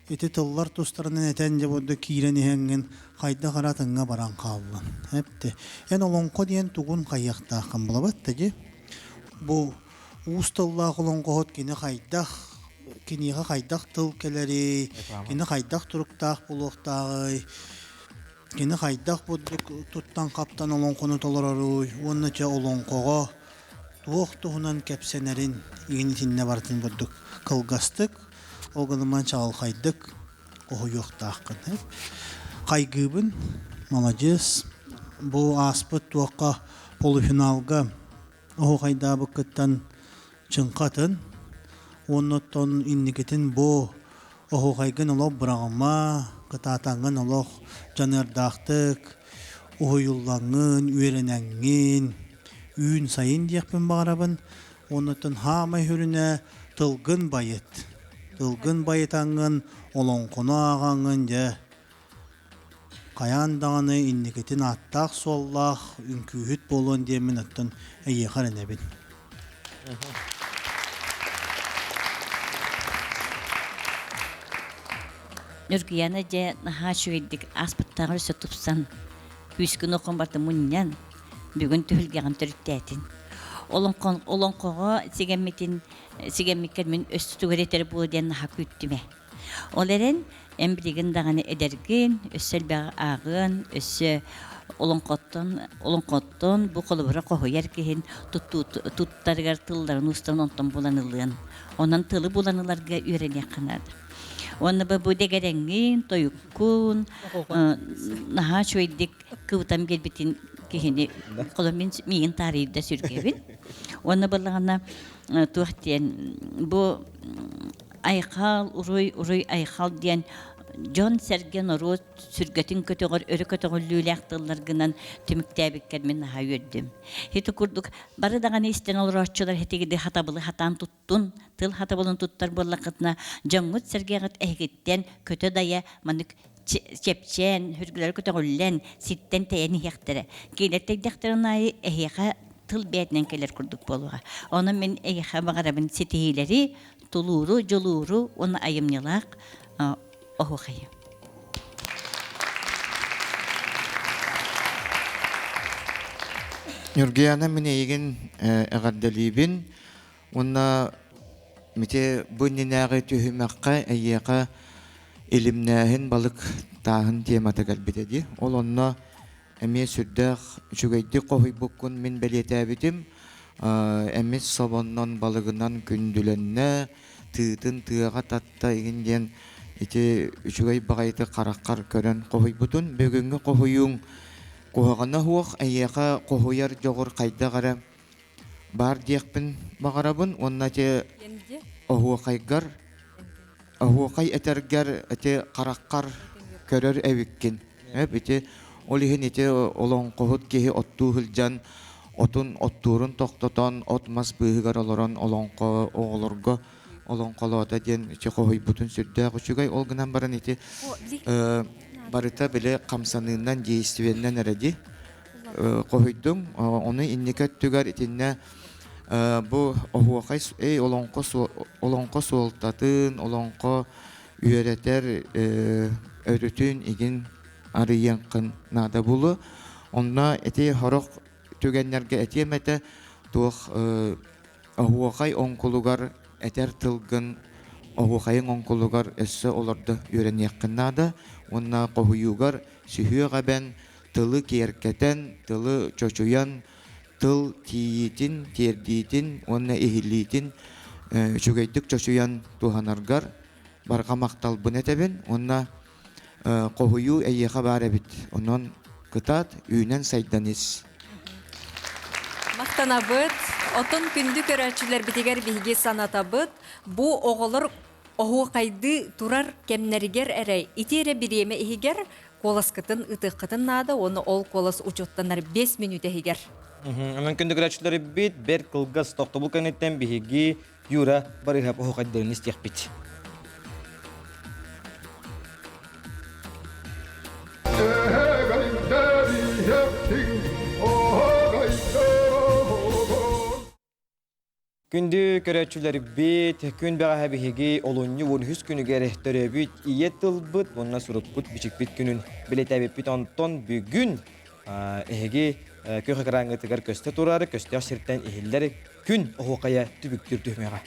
ити тыллар тустарынан этэн дьэ бурдук киирэн иһэҥҥин хайдах эрэ атыҥҥа баран хааллын. Эпти. Эн олоҥхо диэн тугун хайыахтааххын булабат да дии. Бу уус тыллаах олоҥхоһут кини хайдах киниэхэ хайдах тыл кэлэрий, кини хайдах туруктаах буолуохтааҕый, Кини хайдах бурдук туттан-хаптан олоҥхону толороруй уонна чэ олоҥхоҕо туох туһунан кэпсэнэрин игин итиннэ барытын курдук кылгастык, ол гынан чаҕылхайдык хоһуйуохтааххын. Хайгыыбын, маладьыас. Бу ааспыт туохха полуфиналга оһуохайдаабыккыттан чыҥхатын уонна оттон инникитин бу оһуохайгын олох быраҕыма, кытаатаҥҥын олох дьаныардаахтык уһуйуллаҥҥын, үөрэнэҥҥин үүн сайын диэхпин баҕарабын. Уонна оттон хаамай сүрүнэ тылгын байыт. Тылгын байытаҥҥын, олоҥхону ааҕаҥҥын дьэ Хайаан даҕаны инникитин ааттаах-суоллаах үҥкүүһүт буолуон диэммин оттон эйиэхэ эрэнэбин. Ньургуяна дьэ наһаа үчүгэйдик ааспыттааҕар өссө тупсан, күүскүн окон барда мунньан, бүгүн түһүлгэҕин төрүттээтин. Олоҥхоҕо сигэммитин сигэммиккэр мин өссө тугу эрэ этэр буолуо диэн наһаа күүттүм ээ. Ол эрэн, эн билигин даҕаны эдэргин, өссө элбэҕи ааҕыан, өссө олоҥхоттон, олоҥхоттон бу холобура хоһуйар киһин туттарыгар тылларын уустан онтон булан ылыан. Онон тылы булан ыларга үөрэниэххэ наада. Уонна бу дэгэрэҥҥин, тойуккун наһаа үчүгэйдик кыбытан биэрбитин киһини холо мин миигин таарыйда сүргэбин. Уонна былаҕана туох диэн бу айхал, уруй, уруй айхал диэн дьон-сэргэ норуот сүргэтин көтөҕөр өрө көтөҕүллүүлээх тылларгынан түмүктээбиккэр мин наһаа үөрдүм. Ити курдук бары даҕаны истэн олорооччулар һитигиди хатабылы хатаан туттун, тыл хатабылын туттар буоллаххытына, дьоҥҥут-сэргэҕит эһигиттэн көтө-дайа маннык чэпчээн, сүргэлэрэ көтөҕүллэн, ситтэн тэйэн иһиэхтэрэ. Кинилэр тэйдэхтэрин аайы эһиэхэ тыл бэйэтинэн кэлэр курдук буолуоҕа. Онон мин эйиэхэ баҕарабын ситиһиилэри, тулууру, дьулууру уонна айымньылаах оһуохайы. Ньургуяна мин эйигин эҕэрдэлиибин уонна Ити бу иннинээҕи түһүмэххэ эйиэхэ илимнээһин балык тааһын темата кэлбитэ дии. Ол онно эмиэ сүрдээх үчүгэйдик хоһуйбуккун мин бэлиэтээбитим. Эмис собоннон балыгынан күндүлэннэ, тыытын тыаҕа татта игин диэн ити үчүгэй баҕайытык хараххар көрөн хоһуйбутун. Бүгүҥҥү хоһуйууҥ куһаҕана суох, эйиэхэ хоһуйар дьоҕур хайдах эрэ баар диэхпин баҕарабын уонна ити оһуохайгар оһуохай этэргэр ити хараххар көрөр эбиккин эп ити ол иһин ити олоҥхоһут киһи оттуу сылдьан отун оттуурун тохтотон от мас быыһыгар олорон олоҥхо оҕолорго олоҥхолоото диэн ити хоһуйбутун сүрдээх үчүгэй ол гынан баран ити барыта били хамсаныынан действиеннэн эрэ дии хоһуйдум. Ону инники өттүгэр итиннэ бу оһуохай эй олоҥхо олоҥхо суолтатын, олоҥхо үөрэтэр өрүтүн игин арыйыаххын наада буолуо. Онно ити сорох түгэннэргэ этиэм этэ туох оһуохай оҥкулугар этэр тылгын оһуохайыҥ оҥкулугар өссө олордо үөрэниэххин наада уонна хоһуйуугар сүһүөх эбэн тылы киэркэтэн, тылы чочуйан, тыл тиийиитин, тиэрдиитин уонна иһиллиитин үчүгэйдик чочуйан туһанаргар барҕа махталбын этэбин уонна хоһуйуу эйиэхэ баар эбит. Онон кытаат, үүнэн сайдан ис. Махтанабыт. Отон күндү көрөөччүлэрбитигэр биһиги санатабыт. Бу оҕолор оһуохайдыы турар кэмнэригэр эрэ ити эрэ бириэмэ иһигэр куоласкытын ытыаххытын наада уонна ол куолас учуоттанар 5 мүнүүтэ иһигэр. Онон күндү көрөөччүлэрбит бэрт кылгас тохтобул кэнниттэн биһиги Юра Барыһап оһуохайдарын истиэхпит. Күндү көрөөччүлэрбит, күн бэҕэһээ биһиги олунньу 13 күнүгэр төрөөбүт ийэ тылбыт уонна сурукпут бичикпит күнүн бэлиэтээбиппит. Онтон бүгүн эһиги күөх экраҥҥытыгар көстө турар көстөөх сиртэн иһиллэр күн оһуохайа түбүктүүр түһүмэҕэ.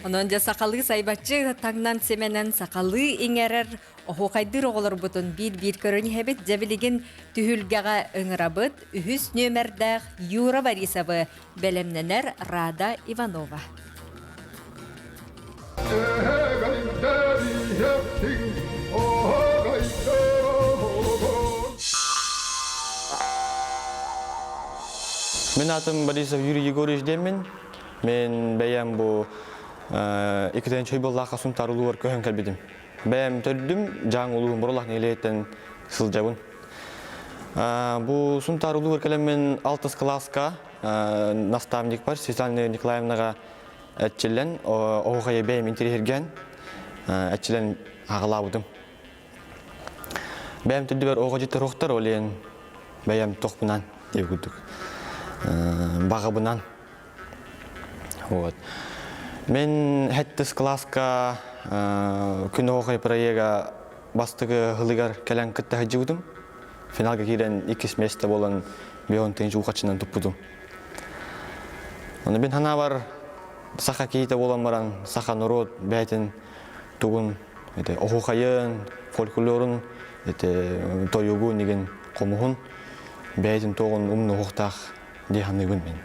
Онон дьэ сахалыы сайбаччы таҥнан симэнэн сахалыы иҥэрэр Оһуохайдыыр оҕолорбутун биир-биир көрөн иһэбит. Дьэ билигин түһүлгэҕэ ыҥырабыт. Үһүс нүөмэрдээх Юра Борисовы бэлэмнэнэр Рада Иванова. Мин атым Борисов Юрий Егорович диэммин. Мен бэйэм бу иккитэн чөй буоллаахха Сунтаар улууһугар көһөн кэлбитим. Бэйэм төрдүм Дьааҥ улууһун Боролах нэһилиэгиттэн сылдьабын. Бу Сунтаар улууһугар кэлэммин алтыс кылааска наставникпар Светлана Николаевнаҕа эрчиллэн, оһуохайы бэйэм интэриэһиргээн эрчиллэн аҕалаабытым. Бэйэм төрдүбэр оҕо дьиттэр уохтар, ол иһин бэйэм тохпунан диэбит курдук баҕабынан Вот. Мен хэттис класска күн оһуохай проега бастакы сылыгар кэлэн кытта сылдьыбытым. Финалга киирэн иккис миэстэ буолан бион тыһыынча уухаччынан туппутум. Ону мин санаабар саха киһитэ буолан баран саха норуот бэйэтин тугун это оһуохайын, фольклорун, это тойугун игин хомуһун бэйэтин туоҕун умнуохтаах дии саныыбын мин.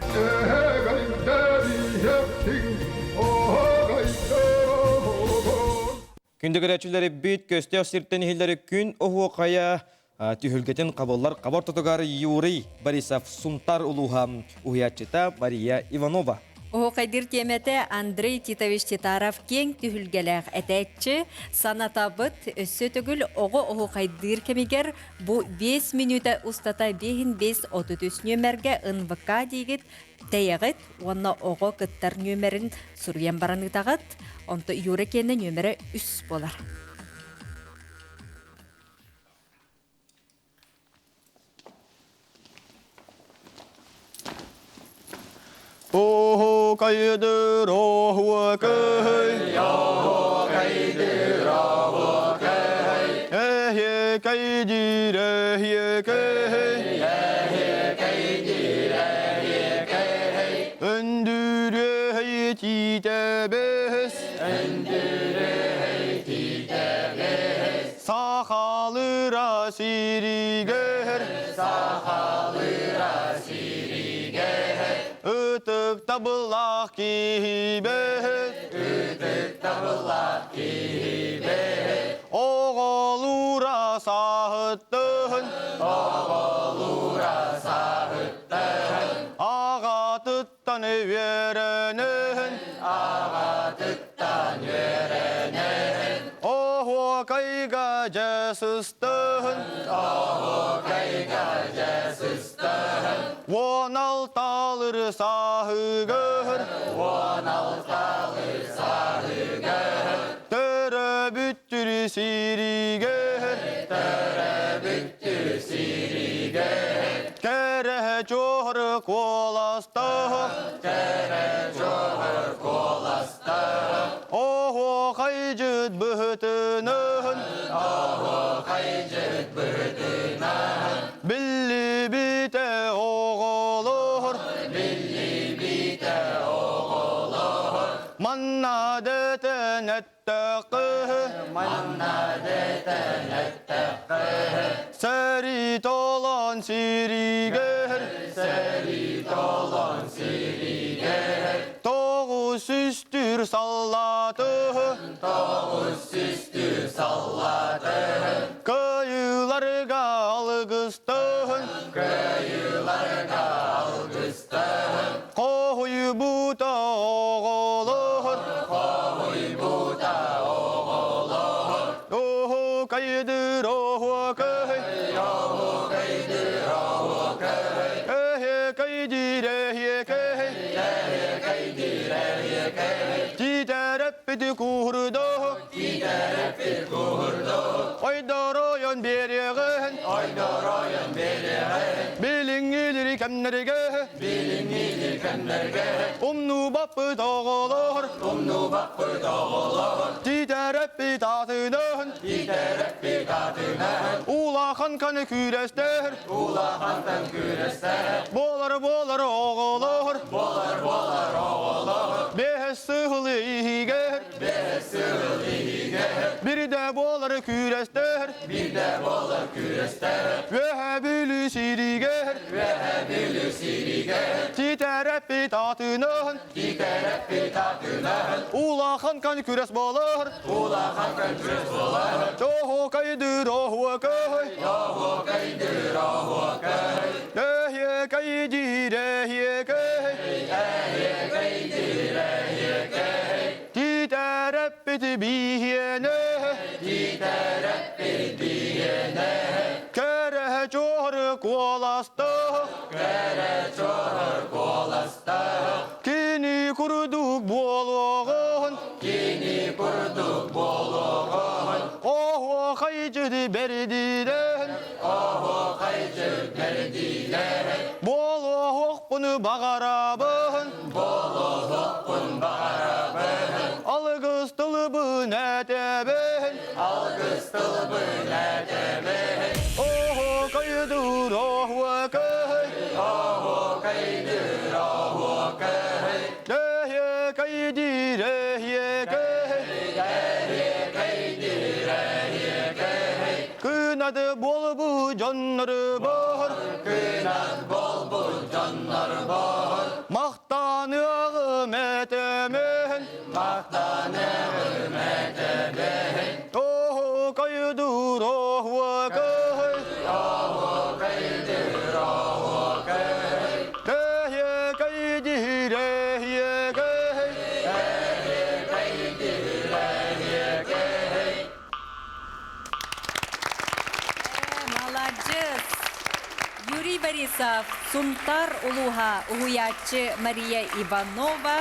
Күндү көрөөччүлэрбит, көстөөх сиртэн иһиллэри күн оһуохайа түһүлгэтин хабыллар хабар тотугар Юрий Борисов Сунтар улууһа уһуйааччыта Мария Иванова. Оһуохайдыыр тиэмэтэ Андрей Титович Титаров киэҥ түһүлгэлээх этээччи, санатабыт, өссө төгүл оҕо оһуохайдыыр кэмигэр бу 5 мүнүүтэ устата биэһин 533 нүөмэргэ НВК диигит тэйэҕит уонна оҕо кыттар нүөмэрин суруйан баран ыытаҕыт. Онто Юра киэнэ нүөмэрэ үс буолар. Оһо кайдыр оһуа кыһый Оһо кайдыр оһуа кыһый Эхе кайдир эхе кыһый Эхе кайдир эхе кыһый Өндүрү тиитэбэс Өндүрү тиитэбэс Сахалыра сиригэр Сахалыра сиригэр Ытык табыллаах киһибэт Ытык табыллаах киһибэт Оҕолуура сааһыттыһын Оҕолуура сааһыттыһын Аҕатыттан үөрэнэһин Аҕатыттан үөрэнэһин Оһуокайга дьэ сыстыһын Оһуокайга дьэ сыстыһын 16-лыр сааһыгар 16-лыр сааһыгар Төрөбүттүр сиригэр Төрөбүттүр сиригэр Кэрэ чуор куоластаах Кэрэ чуор куоластаах Оһуохайдьыт быһытынан Оһуохайдьыт быһытынан Биллибитэ оҕолор Биллибитэ оҕолор Манна дэтэн эттэххэ Манна дэтэн эттэххэ Сэрии толон сиригэр Сэрии толон сиригэр Тоҕус үстүр саллааты Тоҕус үстүр саллааты Кыайыыларга алгыстаһын Кыайыыларга алгыстаһын Хоһуйбута оҕолор Хоһуйбута оҕолор Оһуокайдыр оһуокай Оһуокайдыр оһуокай Эһиэкэйдиир эһиэкэй Эһиэкэйдиир эһиэкэй Тиитэрэппити куурдо Тиитэрэппит куурдо Ойдоройон биэриэҕин Ойдоройон биэриэҕин Билиҥҥилири кэмнэргэ Билиҥҥилири кэмнэргэ Умнубаппыт оҕолор Умнубаппыт оҕолор Тиитэрэппит аатынан Тиитэрэппит аатынан Улахан каны күрэстэр Улахантан күрэстэр Буолар буолар оҕолор Буолар буолар оҕолор Бэһэс сыһылы иһигэр Бэһэс сыһыл иһигэр Бирдэ буолар күрэстэр Бирдэ буолар күрэстэр Үөһэ Бүлүү сиригэр Үөһэ Бүлүү сиригэр Тиитэрэппит атынан Тиитэрэппит атынан Улахан кан күрэс буолар Улахан кан күрэс буолар Оһуокайдыр оһуокай Оһуокайдыр оһуокай Эһиэкэйдиир эһиэкэй Эһиэкэйдиир эһиэкэй Тиитэрэппит биһиэнэ Тиитэрэппит биһиэнэ Кэрэ чуор куоластаах Кэрэ чуор куоластаах Кини курдук буолуоҕун Кини курдук буолуоҕун Оһуохайдьыт бэрдиилээн Оһуохайдьыт бэрдиилээн Буолуохпун баҕарабын Буолуохпун баҕарабын Алгыс тылбын. этэбин Алгыс тылбын этэбин Оһуокайдыыр оһуокай Оһуокайдыыр оһуокай Эһиэкэйдиир эһиэкэй Эһиэкэйдиир эһиэкэй Кынаты буолбут дьоннору бор Кынат буолбут дьоннор бор Махтаныаҕым этэмин Махтаныаҕым этэмин Оһуокайдуур оһуокай Оһуокайдыыр оһуокай Эһиэкэйдиир эһиэкэй Эһиэкэйдиир эһиэкэй Маладьыас! Юрий Борисов, Сунтар улууһа уһуйааччы Мария Иванова,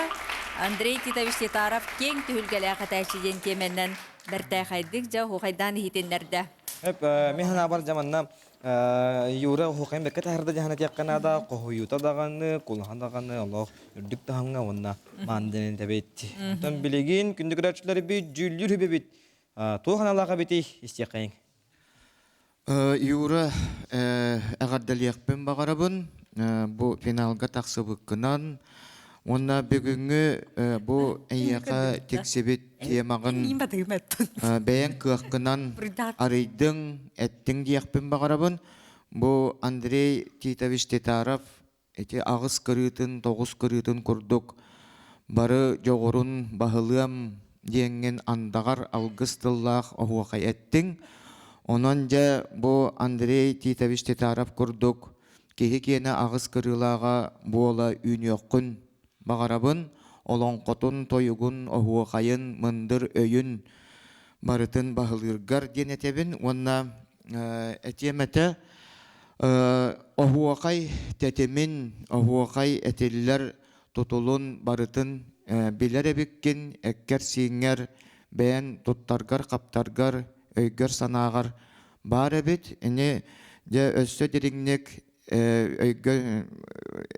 Андрей Титович Титаров киэҥ түһүлгэлээх этээччи диэн тиэмэнэн бэртээхэйдик дьэ оһуохайдаан иһитиннэрдэ. Эп, мин санаабар дьэ манна Юра оһуохайын бэккэ таһырда дьаһана диэххэ наада, хоһуйуута даҕаны, кулаһа даҕаны олох үрдүк таһымҥа уонна маандынан этэбит. Оттон билигин күндү көрөөччүлэрбит, дьүүллүүр үбэбит Туох аналаах эбитий истиэххэйиҥ. Юра, эҕэрдэлиэхпин баҕарабын. Бу финалга тахсыбыккынан уонна бүгүҥҥү бу эйиэхэ тиксибит темаҕын бэйэҥ кыахкынан арыйдыҥ, эттиҥ диэхпин баҕарабын. Бу Андрей Титович Титаров Ити аҕыс кырыытын, тоҕус кырыытын курдук бары дьоҕурун баһылыам диэҥҥин андаҕар алгыс тыллаах оһуохай эттиҥ. Онон дьэ бу Андрей Титович Титаров курдук киһи киэнэ аҕыс кырыылааҕа буола үүнүөххүн баҕарабын. Олоҥхотун, тойугун, оһуохайын, мындыр өйүн барытын баһылыыргар диэн этэбин уонна этиэм этэ оһуохай тэтимин, оһуохай этиллэр тутулун барытын билэр эбиккин, эккэр-сииҥҥэр бэйэн туттаргар-хаптаргар, өйгөр-санааҕар баар эбит. Ини дьэ өссө дириҥник өйгө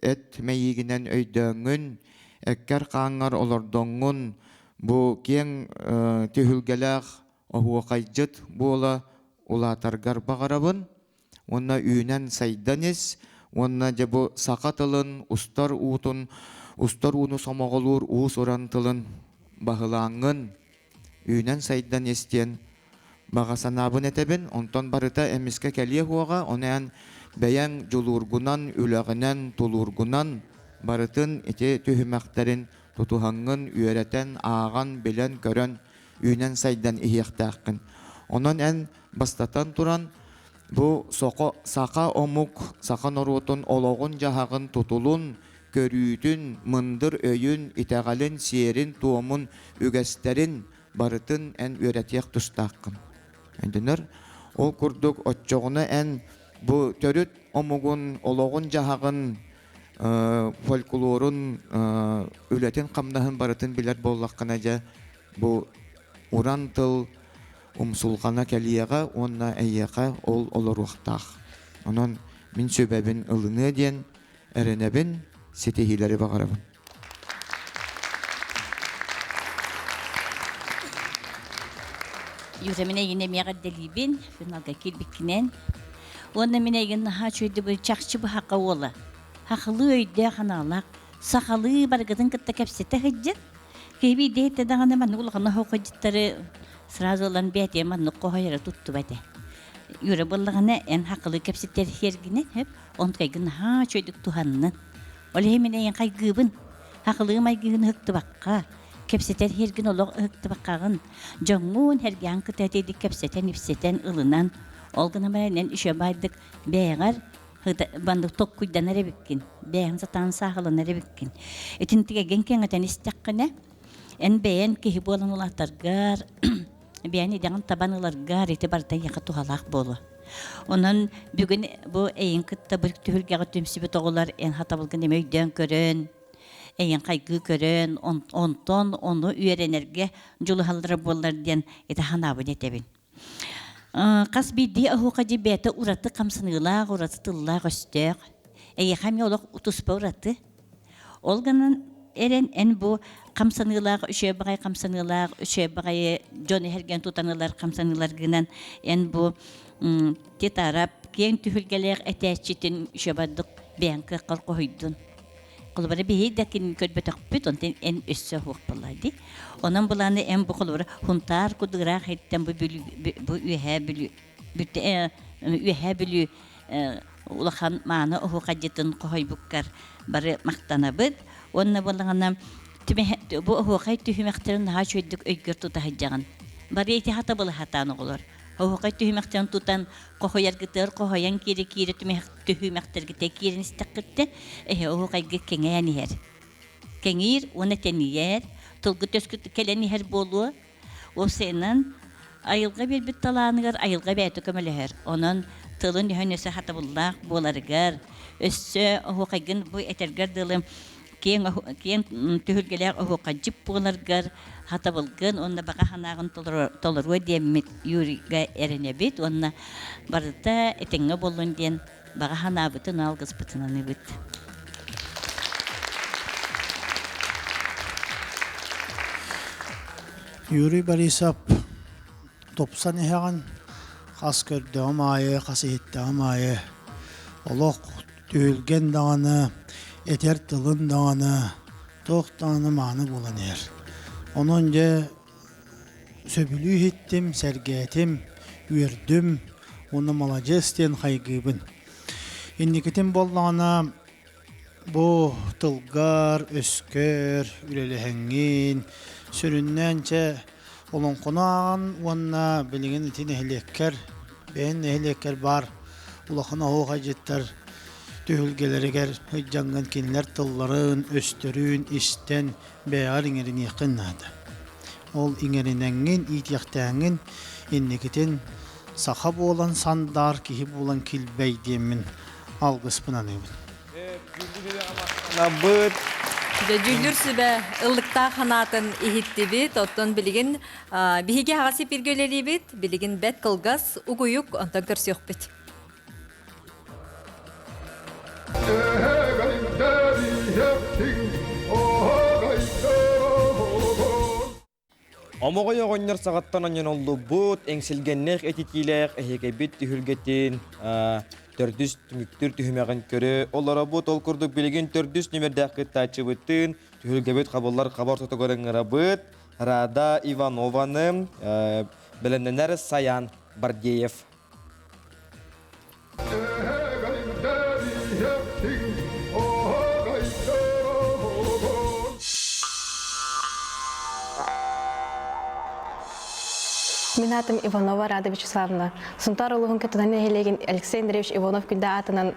эт мэйиигинэн өйдөөҥҥүн, эккэр-хааҥҥар олордоҥҥун бу киэҥ түһүлгэлээх оһуохайдьыт буола улаатаргар баҕарабын уонна үүнэн сайдан ис уонна дьэ бу саха тылын устар уутун устар ууну сомоҕолуур уус-уран тылын баһылааҥҥын үүнэн сайдан ис диэн баҕа санаабын этэбин онтон барыта эмискэ кэлиэ суоҕа ону эн бэйэҥ дьулуургунан үлэҕинэн тулуургунан барытын ити түһүмэхтэрин тутуһаҥҥын үөрэтэн ааҕан билэн көрөн үүнэн-сайдан иһиэхтээххин. Онон эн бастатан туран бу соко, саха омук, саха норуотун олоҕун-дьаһаҕын тутулун, көрүүтүн, мындыр өйүн, итэҕэлин, сиэрин-туомун, үгэстэрин барытын эн үөрэтиэх тустааххын. Өйдөнөр? Ол курдук оччоҕуна эн бу төрүт омугун олоҕун-дьаһаҕын фольклорун үлэтин-хамнаһын барытын билэр буоллаххына дьэ бу уран тыл умсулҕана кэлиэҕэ уонна эйиэхэ ол олоруохтаах. Онон мин сүбэбин ылыныа диэн эрэнэбин, ситиһиилэри баҕарабын. Юра, мин эйигин эмиэ эҕэрдэлиибин, финалга киирбиккинэн. Уонна мин эйигин наһаа үчүгэйдик чахчы быһака уола. Хахылыы өйдөөх анаалаах, сахалыы барыгытын кытта кэпсэтэ сылдьан, киһи биирдэ иһиттэ даҕаны маннык улахан оһоҕдьуттары сразу ылан бээтиэ маннык хоһойоро туттубат этэ. Юра буоллаҕына эн хахылыы кэпсэтэр сиэргинэн сөп, онтукайгын наһаа үчүгэйдик туһаннын. Ол иһин мин эйигин хайгыыбын. Хахылыы майгыгын ыһыктыбакка, кэпсэтэр сиэргин олох ыһыктыбаккаҕын, дьоҥҥун сэргээн кытта итийдик кэпсэтэн-ипсэтэн ылынан, ол гынан баран эн үчүгэй баайдык бэйэҕэр маннык толкуйданар эбиккин, бэйэҥ сатаан сааһыланар эбиккин. Итин тигэгин кэҥэтэн истэххинэ, эн бэйэн киһи буолан улаатаргар, бэйэн идэҕин табан ыларгар ити барыта эйиэхэ туһалаах буолуо. Онон бүгүн бу эйин кытта бу түһүлгэҕэ түмсүбүт оҕолор эн хатабылгын эмэ өйдөөн көрөн, эйин хайгыы көрөн, онтон ону үөрэнэргэ дьулуһаллара буоллар диэн ити санаабын этэбин. Хас биирдии оһуохайдьы бэйэтэ ураты хамсаныылаах, ураты тыллаах-өстөөх. Эйиэхэ эмиэ олох туспа ураты. Ол гынан эрэн эн бу хамсаныылаах үчүгэй баҕайы хамсаныылаах үчүгэй баҕайы дьон эһэргэн тутан ылар хамсаныыларгынан эн бу титарап киэҥ түһүлгэлээх этээччитин үчүгэйдик бэйэҥ кыаххар хоһуйдун. Холобура биһи да кин көрбөтөхпүт, онтон эн өссө суох буолла дии. Онон булааны эн бу холобура Хунтаар кудугураах иттэн бу бу үөһээ бүлүү үөһээ бүлүү улахан мааны оһуохайдьытын хоһуйбуккар бары махтанабыт. Уонна буоллаҕына бу оһуохай түһүмэхтэрин наһаа үчүгэйдик өйгөр тута сылдьаҕын. Бары ити хатабылы хатаан оҕолор. Оһуохай түһүмэхтэрин тутан хоһуйаргытыгар хоһуйан киирэ-киирэ түһүмэхтэргитэ киирэн истэххиттэ эһэ оһуохайга кэҥээн иһэр. Кэҥиир уонна тэнийэр, тылгыт өскүт кэлэн иһэр буолуо. Уопсайынан, айылҕа биэрбит талааныгар айылҕа бэйэтэ көмөлөһөр. Онон тылын өһөн өссө хатабыллаах буоларыгар, өссө оһуохайгын бу этэргэр дылы киэҥ киэҥ түһүлгэлээх оһуохайдьыт буоларгар хатабылгын уонна баҕа санааҕын толоруо диэммит Юрийга эрэнэбит уонна барыта этэҥҥэ буоллун диэн баҕа санаабытын алгыспытын аныыбыт. Юрий Борисов тупсан иһэҕин хас көрдөҕүм аайы, хас иһиттэҕим аайы олох түһүлгэн даҕаны, этэр тылын даҕаны, туох даҕаны мааны буолан иһэр. Онон дьэ сөбүлүү иһиттим, сэргээтим, үөрдүм уонна маладьыас диэн хайгыыбын. Инникитин буоллаҕына бу тылгар, өскөр үлэлэһэҥҥин, сүрүннээн чэ олоҥхону ааҕан уонна билигин ити нэһилиэккэр, бэйэҥ нэһилиэккэр баар улахан оһуохайдьыттар түһүлгэлэригэр сылдьаҥҥын кинилэр тылларын, өстөрүн истэн бэйэҕэр иҥэриниэххин наада. Ол иҥэринэҥҥин, иитиэхтээҥҥин инникитин саха буолан сандаар, киһи буолан килбэй диэммин алгыспын аныыбын. Набыт. Дьүүллүүр сүбэ ыллыктаах ханаатын иһиттибит. Оттон билигин биһиги аҕасы пиргэ үлэлиибит. Билигин бэт кылгас угуйук онтон көрсүөхпүт. Омоҕой оҕонньор саҕаттан онньоноллубут, эҥсилгэннээх этитиилээх эһиэкэйбит түһүлгэтин төрдүс түмүктүүр түһүмэҕин көрө олоробут. Ол курдук билигин төрдүс нүмердээх кыттааччыбытын түһүлгэбит хабыллар хаба ортотугар ыҥырабыт. Рада Иванованы бэлэмнэнэр Саян Бардеев. Мин аатым Иванова Рада Вячеславовна. Сунтаар улууһун Кытына нэһилиэгин Алексей Андреевич Иванов күндэ аатынан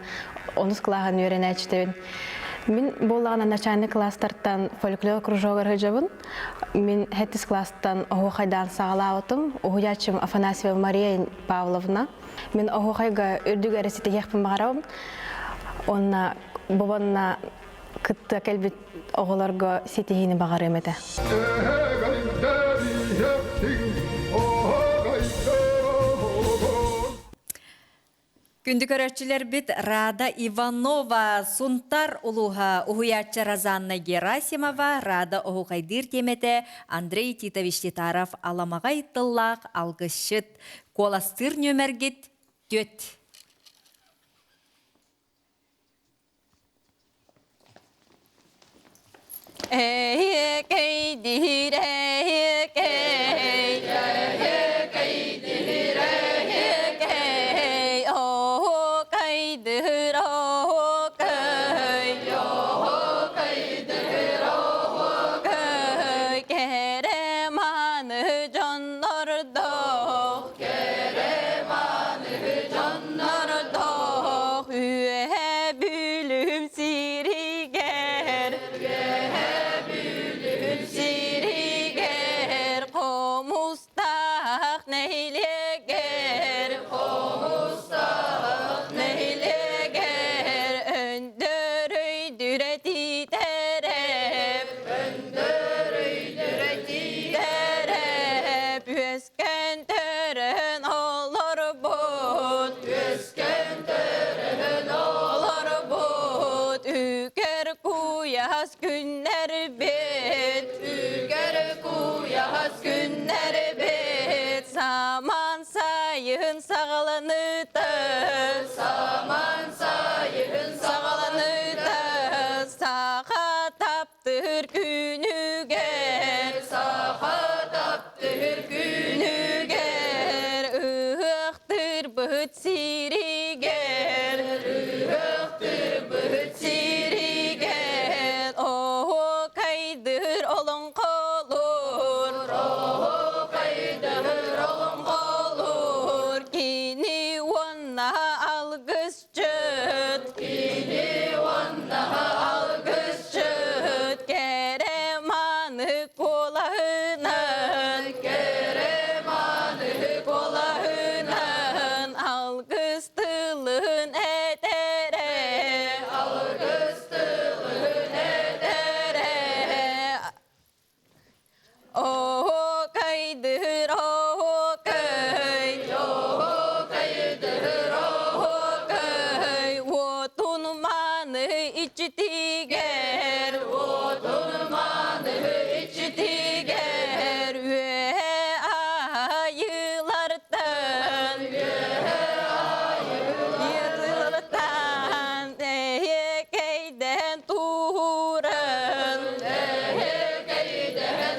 онус кылааһын үөрэнээччитэбин. Мин буоллаҕына начальник класстартан фольклор кружогар сылдьабын. Мин хэттис класстан оһуохайдаан саҕалаабытым. Уһуйааччым Афанасьева Мария Павловна. Мин оһуохайга үрдүк эрэ ситиһиэхпин баҕарабын. Уонна бу кытта кэлбит оҕолорго ситиһиини баҕарыам этэ. Күндү көрөөччүлэрбит Рада Иванова, Сунтар улууһа уһуйааччы Розанна Герасимова, Рада оһуохайдыыр тиэмэтэ Андрей Титович Титаров аламаҕай тыллаах алгысчыт. Куоластыыр нүөмэргит түөт. Эһиэкэй диир эһиэкэй, эһиэкэй диир эһиэкэй, оһуокайдыыр оһуокай, оһуокайдыыр оһуокай, кэрэ мааны дьоннордоох, кэрэ мааны дьоннордоох, үөһэ бүлүм сиригэр, үөһэ бүлүм сиригэр, хомустаах нэһилиэгэр, хомустаах нэһилиэгэр, өндөрөй дүрэтитэрэп, өндөрөй дүрэтитэрэп, үөскэн төрөн олорбут, үөскэн төрөн олорбут, үкэр куйаас күннэрбит. сайын саҕаланыыта Саман сайын саҕаланыыта Саха таптыыр күнүгэр Саха таптыыр күнүгэр Ыһыахтыыр быһыт сиригэр Ыһыахтыыр быһыт сиригэр Оһуокайдыыр олоҥхолуур Оһуокайдыыр олоҥхолуур Кини уонна алгысчыт Кини уонна алгысчыт Кэрэ мааны куолаһынан Кэрэ мааны куолаһынан Алгыс тылын этэрэ Алгыс тылын этэрэ Оһуокайдыыр оһуокай, оһуокайдыыр оһуокай, уотун мааны иччитигэр, уотун мааны иччитигэр, үөһэ айыылартан, үөһэ айыылартан, эһиэкэйдэн тууран,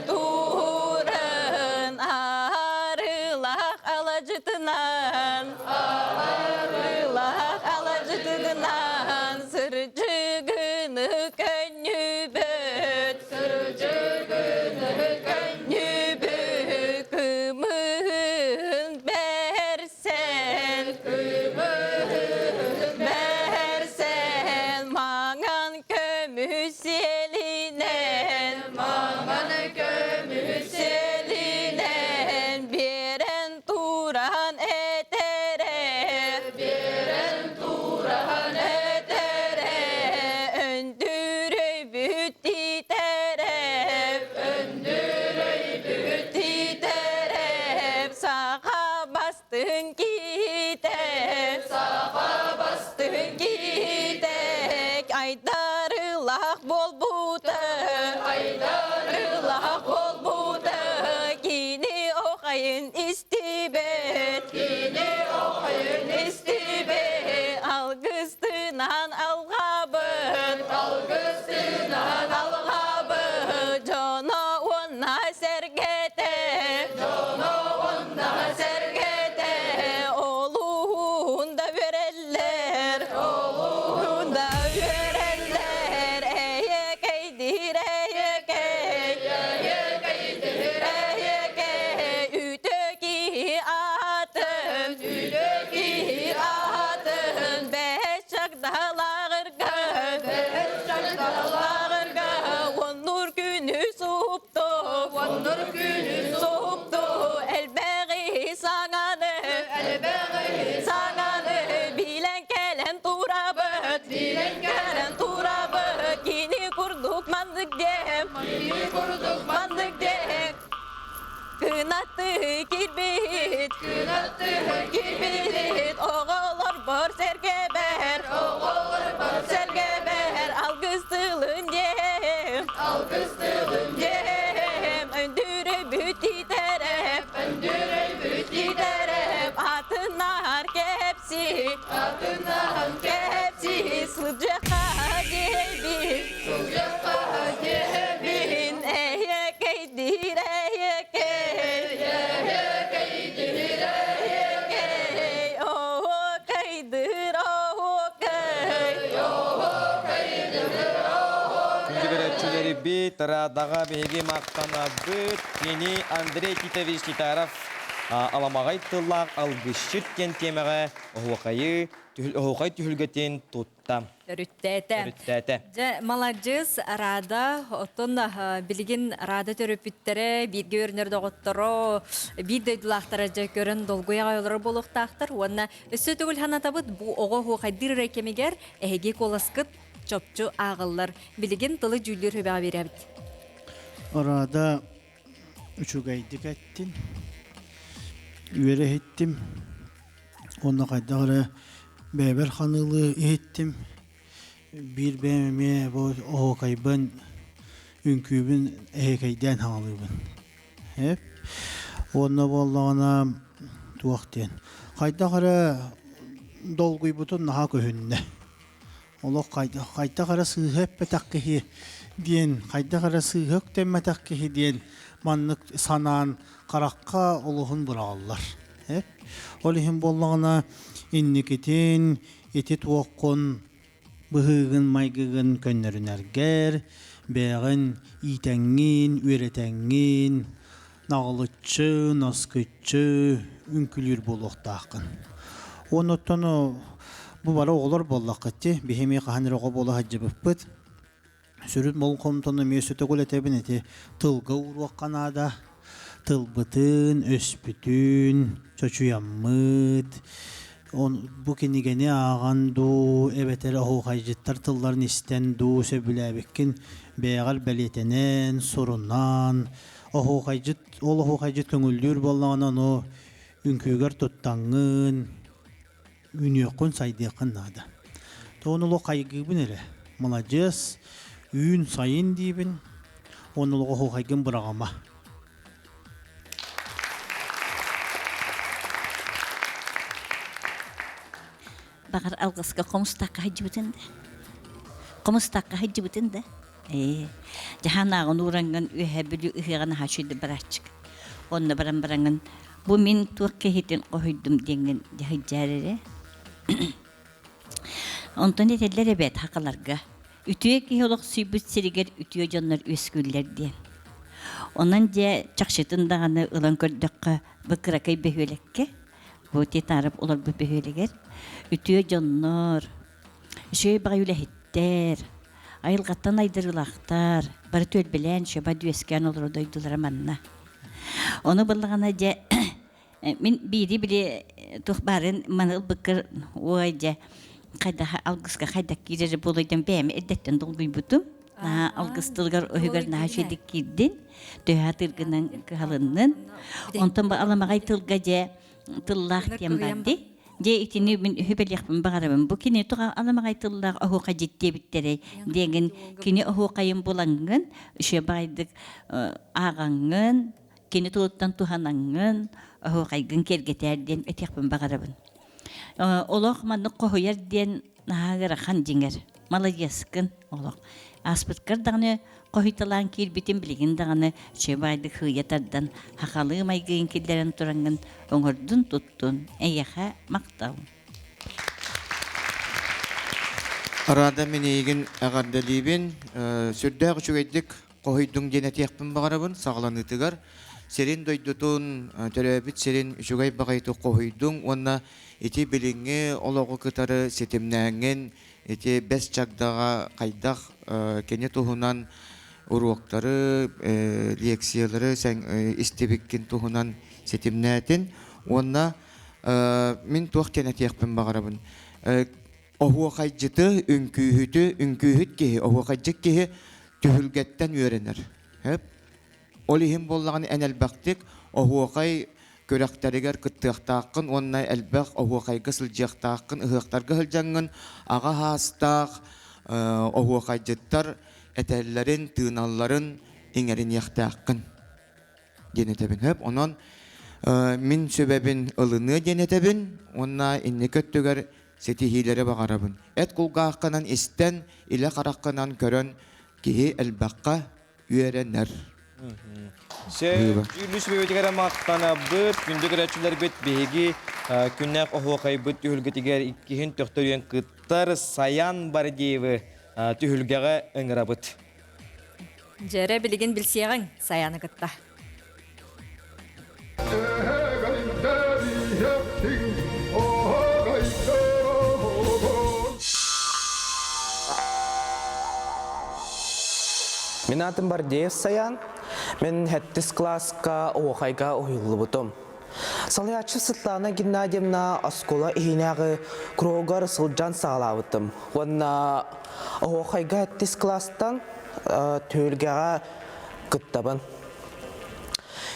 Тууран арыылаах аладьытынан, арыылаах аладьытынан сырдьыгыны көнньүбүт, сырдьыгыны көнньүбүт, кымыһын бэрсэн, кымыһын бэрсэн, маҥан көмүс сиэлинэн, маҥан көмүс сиэлинэн биэрэн туран этэрэ, биэрэн туран этэрэ, өндүрөйбүт тиитэрэ, өндүрөйбүт тиитэрэ, саха бастыҥ киһитэ, саха бастыҥ киһитэ, айдарылаах буолбута, айдарылаах буолбута, кини охайын истибэт, кини охайын истибэт, алгыстынан алҕаабыт, алгыстынан алҕаабыт, дьоно уонна сэргэтэ, дьоно уонна сэргэтэ, олуһун да үөрэллэр, олуһун да үөрэллэр, эйэкэйдиир эйэкэй, эйэкэйдиир эйэкэй, үтө киһи аатын, үтө киһи аатын, бэс чагдалааҕырга, бэс чагдалааҕырга, оннур күнү супту, оннур күнү супту, элбэҕи саҥаны, элбэҕи саҥаны билэн кэлэн турабыт, билэн кэлэн турабыт, кини курдук маннык диэм, кини курдук маннык диэм, Кынатты кирбит, кынатты кирбит, оҕолорбор сэргэбэр, оҕолорбор сэргэбэр, алгыс тылын диэм, алгыс тылын диэм, өндүрэй бүтитэрэп, өндүрэй бүтитэрэп, атынаар кэпси, атынаар кэпси, сылдьыахха диэбин, сылдьыахха диэбин, эйэкэйдиир эйэкэй, эйэкэйдиир эйэкэй, оһуокайдыыр оһуокай, оһуокайдыыр Күндү көрөөччүлэрбит, Радаҕа биһиги махтанабыт. Кини Андрей Титович Титаров аламаҕай тыллаах алгысчыт диэн тиэмэҕэ оһуохайы, оһуохай түһүлгэтин тутта. Төрүттээтэ. Төрүттээтэ. Дьэ, маладьыас, Рада, оттон билигин Рада төрөппүттэрэ, бииргэ үөрэнэр доҕотторо, биир дойдулаахтара дьэ көрөн долгуйа олорор буолуохтаахтар. Уонна өссө төгүл санатабыт, бу оҕо оһуохайдыыр эрэ кэмигэр эһиги куоласкыт чопчу ааҕыллар. Билигин тылы дьүүллүүр сүбэҕэ биэрэбит. Рада үчүгэйдик эттин, үөрэ иһиттим. Уонна хайдах эрэ бэйэбэр ханыылыы иһиттим. Биир бэйэм эмиэ бу оһуокайбын, үҥкүүбүн эһиэкэйдээн хаҥалыыбын. Эп. Уонна буоллаҕына Туох диэн. Хайдах эрэ долгуйбутун наһаа көһүннэ. Олох хайдах эрэ сыыһа эппэтэх киһи диэн, хайдах эрэ сыыһа үктэммэтэх киһи диэн маннык санаан харахха олуһун быраҕаллар. Ол иһин буоллаҕына инникитин ити туоххун быһыыгын-майгыгын көннөрүнэргэр, бэйэҕин иитэҥҥин, үөрэтэҥҥин, наҕылыччы, наскыччы үҥкүүлүүр буолуохтааххын. Онуттан бу бары оҕолор буоллаххыт дии, биһи эмиэ хаһан эрэ оҕо буола сылдьыбыппыт. Сүрүн болҕомтону эмиэ сөтөгүл этэбин ити тылга ууруохха наада. Тылбытын, өспүтүн чочуйаммыт, бу кинигэни ааҕан дуу, эбэтэр оһуохайдьыттар тылларын истэн дуу сөбүлээбиккин бэйэҕэр бэлиэтэнэн, сурунан, оһуохайдьыт ол оһуохайдьыт көҥүллүүр буоллаҕына ону үҥкүүгэр туттаҥҥын, үүнүөххүн, сайдыаххын наада. Тоҕо олох хайгыыбын эрэ. Маладьыас, үүн сайын диибин, уонна олоҕу оһуохайгын быраҕыма. Баҕар алгыска хомустаахха сылдьыбытын да. Хомустаахха сылдьыбытын да. Ээ, дьаһанааҕын уураҥҥын үөһэ Бүлүү ыһыаҕын аһа үчүйдүк барааччык. Онно баран бараҥҥын бу мин туох киһитин хоһуйдум диэҥҥин дьаһыйдьаар эрэ. Онтон этэллэр эбээт хахаларга үтүө киһи олохсуйбут сиригэр үтүө дьоннор үөскүүллэр диэн. Онон дьэ чахчытын даҕаны ылан көрдөххө бу кыракый бөһүөлэккэ бу Титаров олорбут бөһүөлэгэр үтүө дьоннор Үчүгэй баҕайы үлэһиттэр, айылҕаттан айдарыылаахтар, бары түөлбэлээн шөба үөскээн олорор дойдулара манна. Ону буллаҕына дьэ мин биири били туох баарын маны ылбыккар ой дьэ хайдах алгыска хайдах киирэрэ буолуйдам бэйэм эрдэттэн долгуйбутум. Наһаа алгыс тылыгар өһүгэр наһаа үчүгэйдик киирдин, төһө атыыргынан кыһалыннын. Онтон бу аламаҕай тылга дьэ тыллаах диэн бар дии. Дьэ итини мин үһү бэлиэхпин баҕарабын. Бу кини туга аламаҕай тыллаах оһуохай дьиттиэбиттэрэй диэҥин кини оһуохайын булаҥҥын, үчүгэй баҕайдык ааҕаҥҥын, кини тылыттан туһанаҥҥын, оһуохайгын киэргэтээр диэн этиэхпин баҕарабын. Олох маннык хоһуйар диэн наһаа ыарахан дьиҥэр. Маладьыаскын олох. Ааспыткар даҕаны хоһуйталаан киирбитим билигин даҕаны үчүгэй хыыйа тардан хахалыы майгыын киллэрэн тураҥҥын оҥордун туттун эйиэхэ махтал. Рада мин эйигин эҕэрдэлиибин. Сүрдээх үчүгэйдик хоһуйдуҥ диэн этиэхпин баҕарабын саҕаланыытыгар. Сирин дойдутун, төрөөбүт сирин үчүгэй баҕайытык хоһуйдуҥ уонна ити билиҥҥи олоҕу кытары ситимнээҥҥин Ити Бэс Чагдаҕа хайдах кини туһунан уруоктары, лекциялары истибиккин туһунан ситимнээтин уонна мин туох диэн этиэхпин баҕарабын. Оһуохайдьыты, үҥкүүһүтү, үҥкүүһүт киһи, оһуохайдьыт киһи түһүлгэттэн үөрэнэр. Ол иһин буоллаҕына эн элбэхтик оһуохай күрэхтэригэр кыттыахтааххын уонна элбэх оһуохайга сылдьыахтааххын, ыһыахтарга сылдьаҥҥын аҕа саастаах оһуохайдьыттар этэллэрин, тыыналларын иҥэриниэхтээххин диэн этэбин. Сөп. Онон мин сүбэбин ылыныа диэн этэбин уонна инники өттүгэр ситиһиилэри баҕарабын. Эт кулгааххынан истэн, илэ хараххынан көрөн киһи элбэххэ үөрэнэр. Дьүүллүүр сүбэбитигэр махтанабыт, күндү көрөөччүлэрбит биһиги күннээх оһуохайбыт түһүлгэтигэр иккиһин төхтөрүйэн кыттар Саян Бардеевы түһүлгэҕэ ыҥырабыт. Дьэрэ билигин билсиэҕиҥ Саяны кытта. Мин аатым Бардеев Саян. Мен хэттис класска оһуохайга уһуйуллубутум. Салайааччы Светлана Геннадьевна оскуола иһинээҕи кругар сылдьан саҕалаабытым. Уонна оһуохайга хэттис класстан түһүлгэҕэ кыттабын.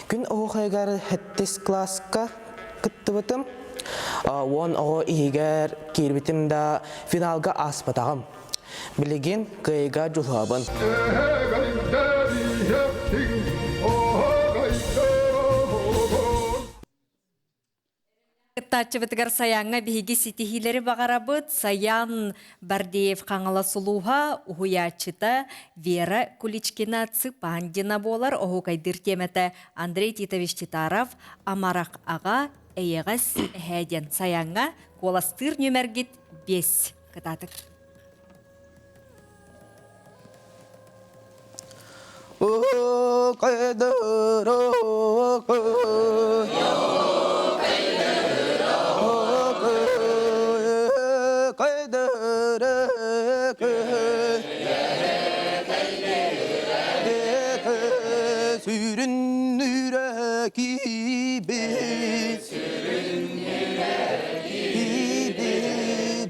Күн оһуохайыгар сэттис кылааска кыттыбытым. 10 оҕо иһигэр киирбитим да финалга ааспатаҕым. Билигин кыайыыга дьулуһабын. Кыттааччыбытыгар Саяҥҥа биһиги ситиһиилэри баҕарабыт. Саян Бардеев Хаҥалас улууһа уһуйааччыта Вера Куличкина Цыпандина буолар. Оһуокайдыыр тиэмэтэ Андрей Титович Титаров «Амарах аҕа, эйэҕэс эһээ» диэн Саяҥҥа куоластыыр нүөмэргит 5. Кытаатык. Сүрүннүүрэ киибит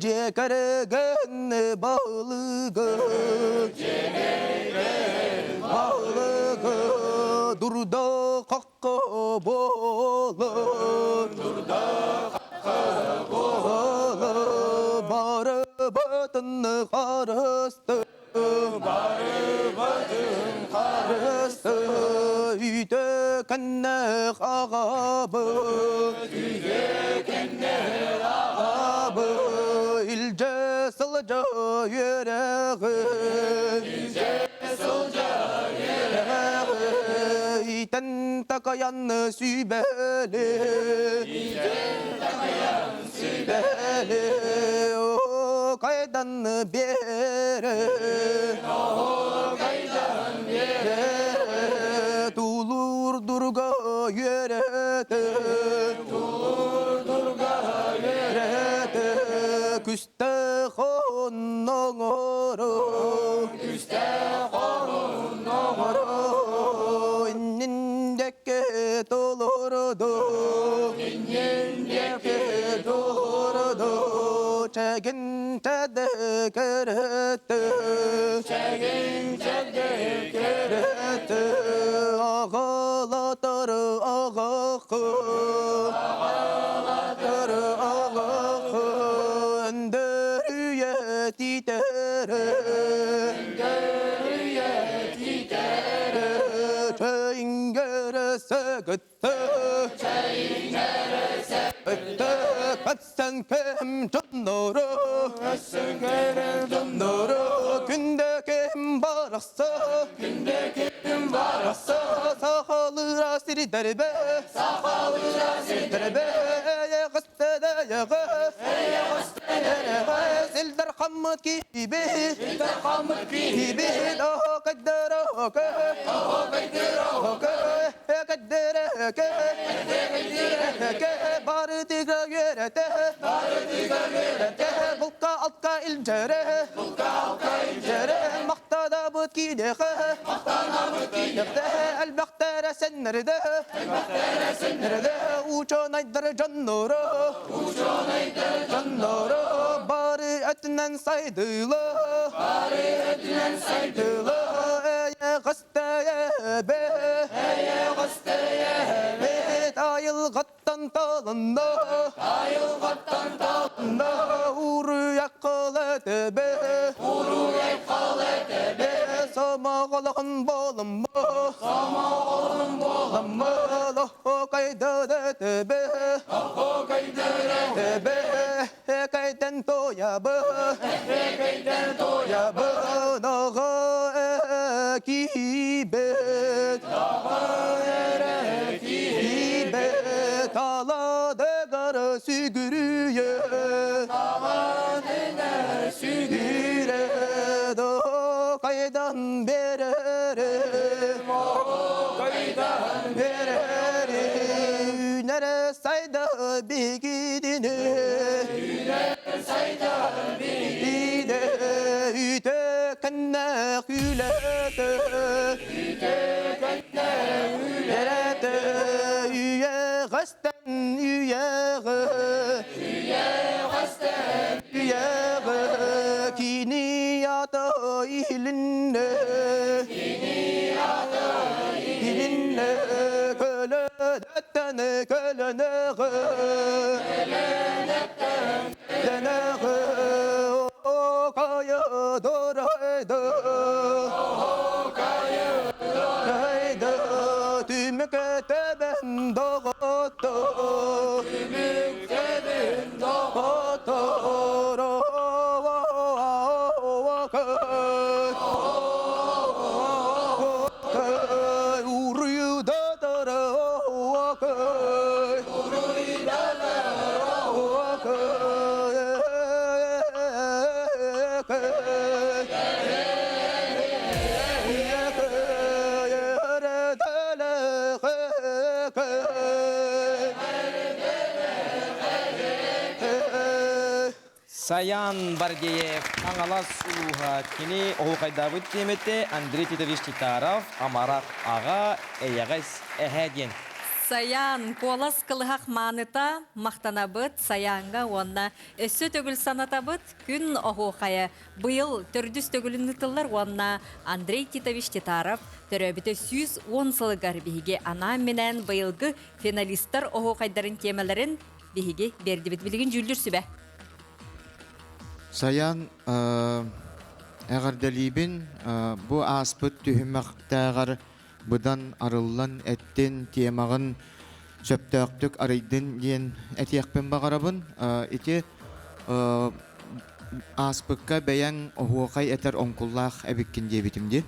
Дьиэ кэргэн балыгы Балыгы дурда хахха буолар Дурда хахха буолар Барыбытын харысты Барыбытын харысты Үйдө кэннэх аҕабыт Үйдө кэннэх аҕабыт Илдьэ сылдьа үөрэҕин Илдьэ сылдьа үөрэҕин Иитэн такайан сүбэли Иитэн такайан сүбэли Кайдан биэрэ Кайдан биэрэ Тулуур дурга үөрэтэ Тулуур дурга үөрэтэ Күстээх онноҥоро Күстээх онноҥоро Инниндекке толорду Инниндекке толорду Чэгин-чэдэ көрөттө Чэгин-чэдэ көрөттө Аҕалатар аҕахы Аҕалатар аҕахы Өндөрүйэ титере Өндөрүйэ титере Чөйүнгөрө сөгөттө Көтсөн кем дьоннору Көтсөн кем дьоннору Күндэ кем барахса Күндэ кем барахса Сахалыра сирдэрбэ Сахалыра сирдэрбэ Эйэҕэстэ эйэҕэ Силдэр хаммыт киһиби Силдэр хаммыт киһиби Оһо кайдырокы Оһо кайдырокы Кайдырокы Барытыга үөрэтэ Барытыга үөрэтэ Булка алтка илдьэрэ Булка алтка илдьэрэ Махтанабыт киинэхэ Махтанабыт киинэхэ Элбэхтэрэ сэннэрдэ Элбэхтэрэ сэннэрдэ Учуонайдар дьонноро Учуонайдар дьонноро Бары өттүнэн сайдыыла Бары өттүнэн сайдыыла Эйэҕэстэйэбэ Эйэҕэстэйэбэ Айылҕаттан талынна Айылҕаттан талынна Уруйаккыл этебе Уруйаккыл этебе Сомоҕолоһун буолумма Сомоҕолоһун буолумма Лоһокайдыр этебе Лоһокайдыр этебе Кайдан тоябы Кайдан тоябы Наға кибет Наға кибет Аладыгар сүгүрүйе Аладыгар сүгүрэ Кайдан берерим Кайдан берерим Үнәре сайда бигидине Үнәре сайда бигидине Үтө кэннэ күлэтэ Үтө кэннэ күлэтэ Үйэҕэстэн үйэҕэ Үйэҕэстэн үйэҕэ Кини ата иһилиннэ Кини ата иһилиннэ Көлөнөттөн көлөнөҕө Көлөнөттөн көлөнөҕө Окайы дорайды Окайы дорайды Түмүк төбөн доҕотто Түмүк Саян Бардеев, Хаҥалас улууһа. Кини оһуохайдаабыт тиэмэтэ Андрей Титович Титаров, Амарах аҕа, эйэҕэс эһээ диэн. Саян, куолас кылыһах мааныта, махтанабыт Саяҥҥа уонна өссө төгүл санатабыт күн оһуохайа быйыл төрдүс төгүлүн ыытыллар уонна Андрей Титович Титаров төрөөбүтэ 110 сылыгар биһиги анаан-минээн быйылгы финалистар оһуохайдарын тиэмэлэрин биһиги биэрдибит. Билигин дьүүллүүр сүбэ. Саян эҕэрдэлиибин бу ааспыт түһүмэхтээҕэр быдан арыллан эттин, темаҕын сөптөөхтүк арыйдын диэн этиэхпин баҕарабын. Ити ааспыкка бэйэҥ оһуохай этэр оҥкуллаах эбиккин диэбитим дии.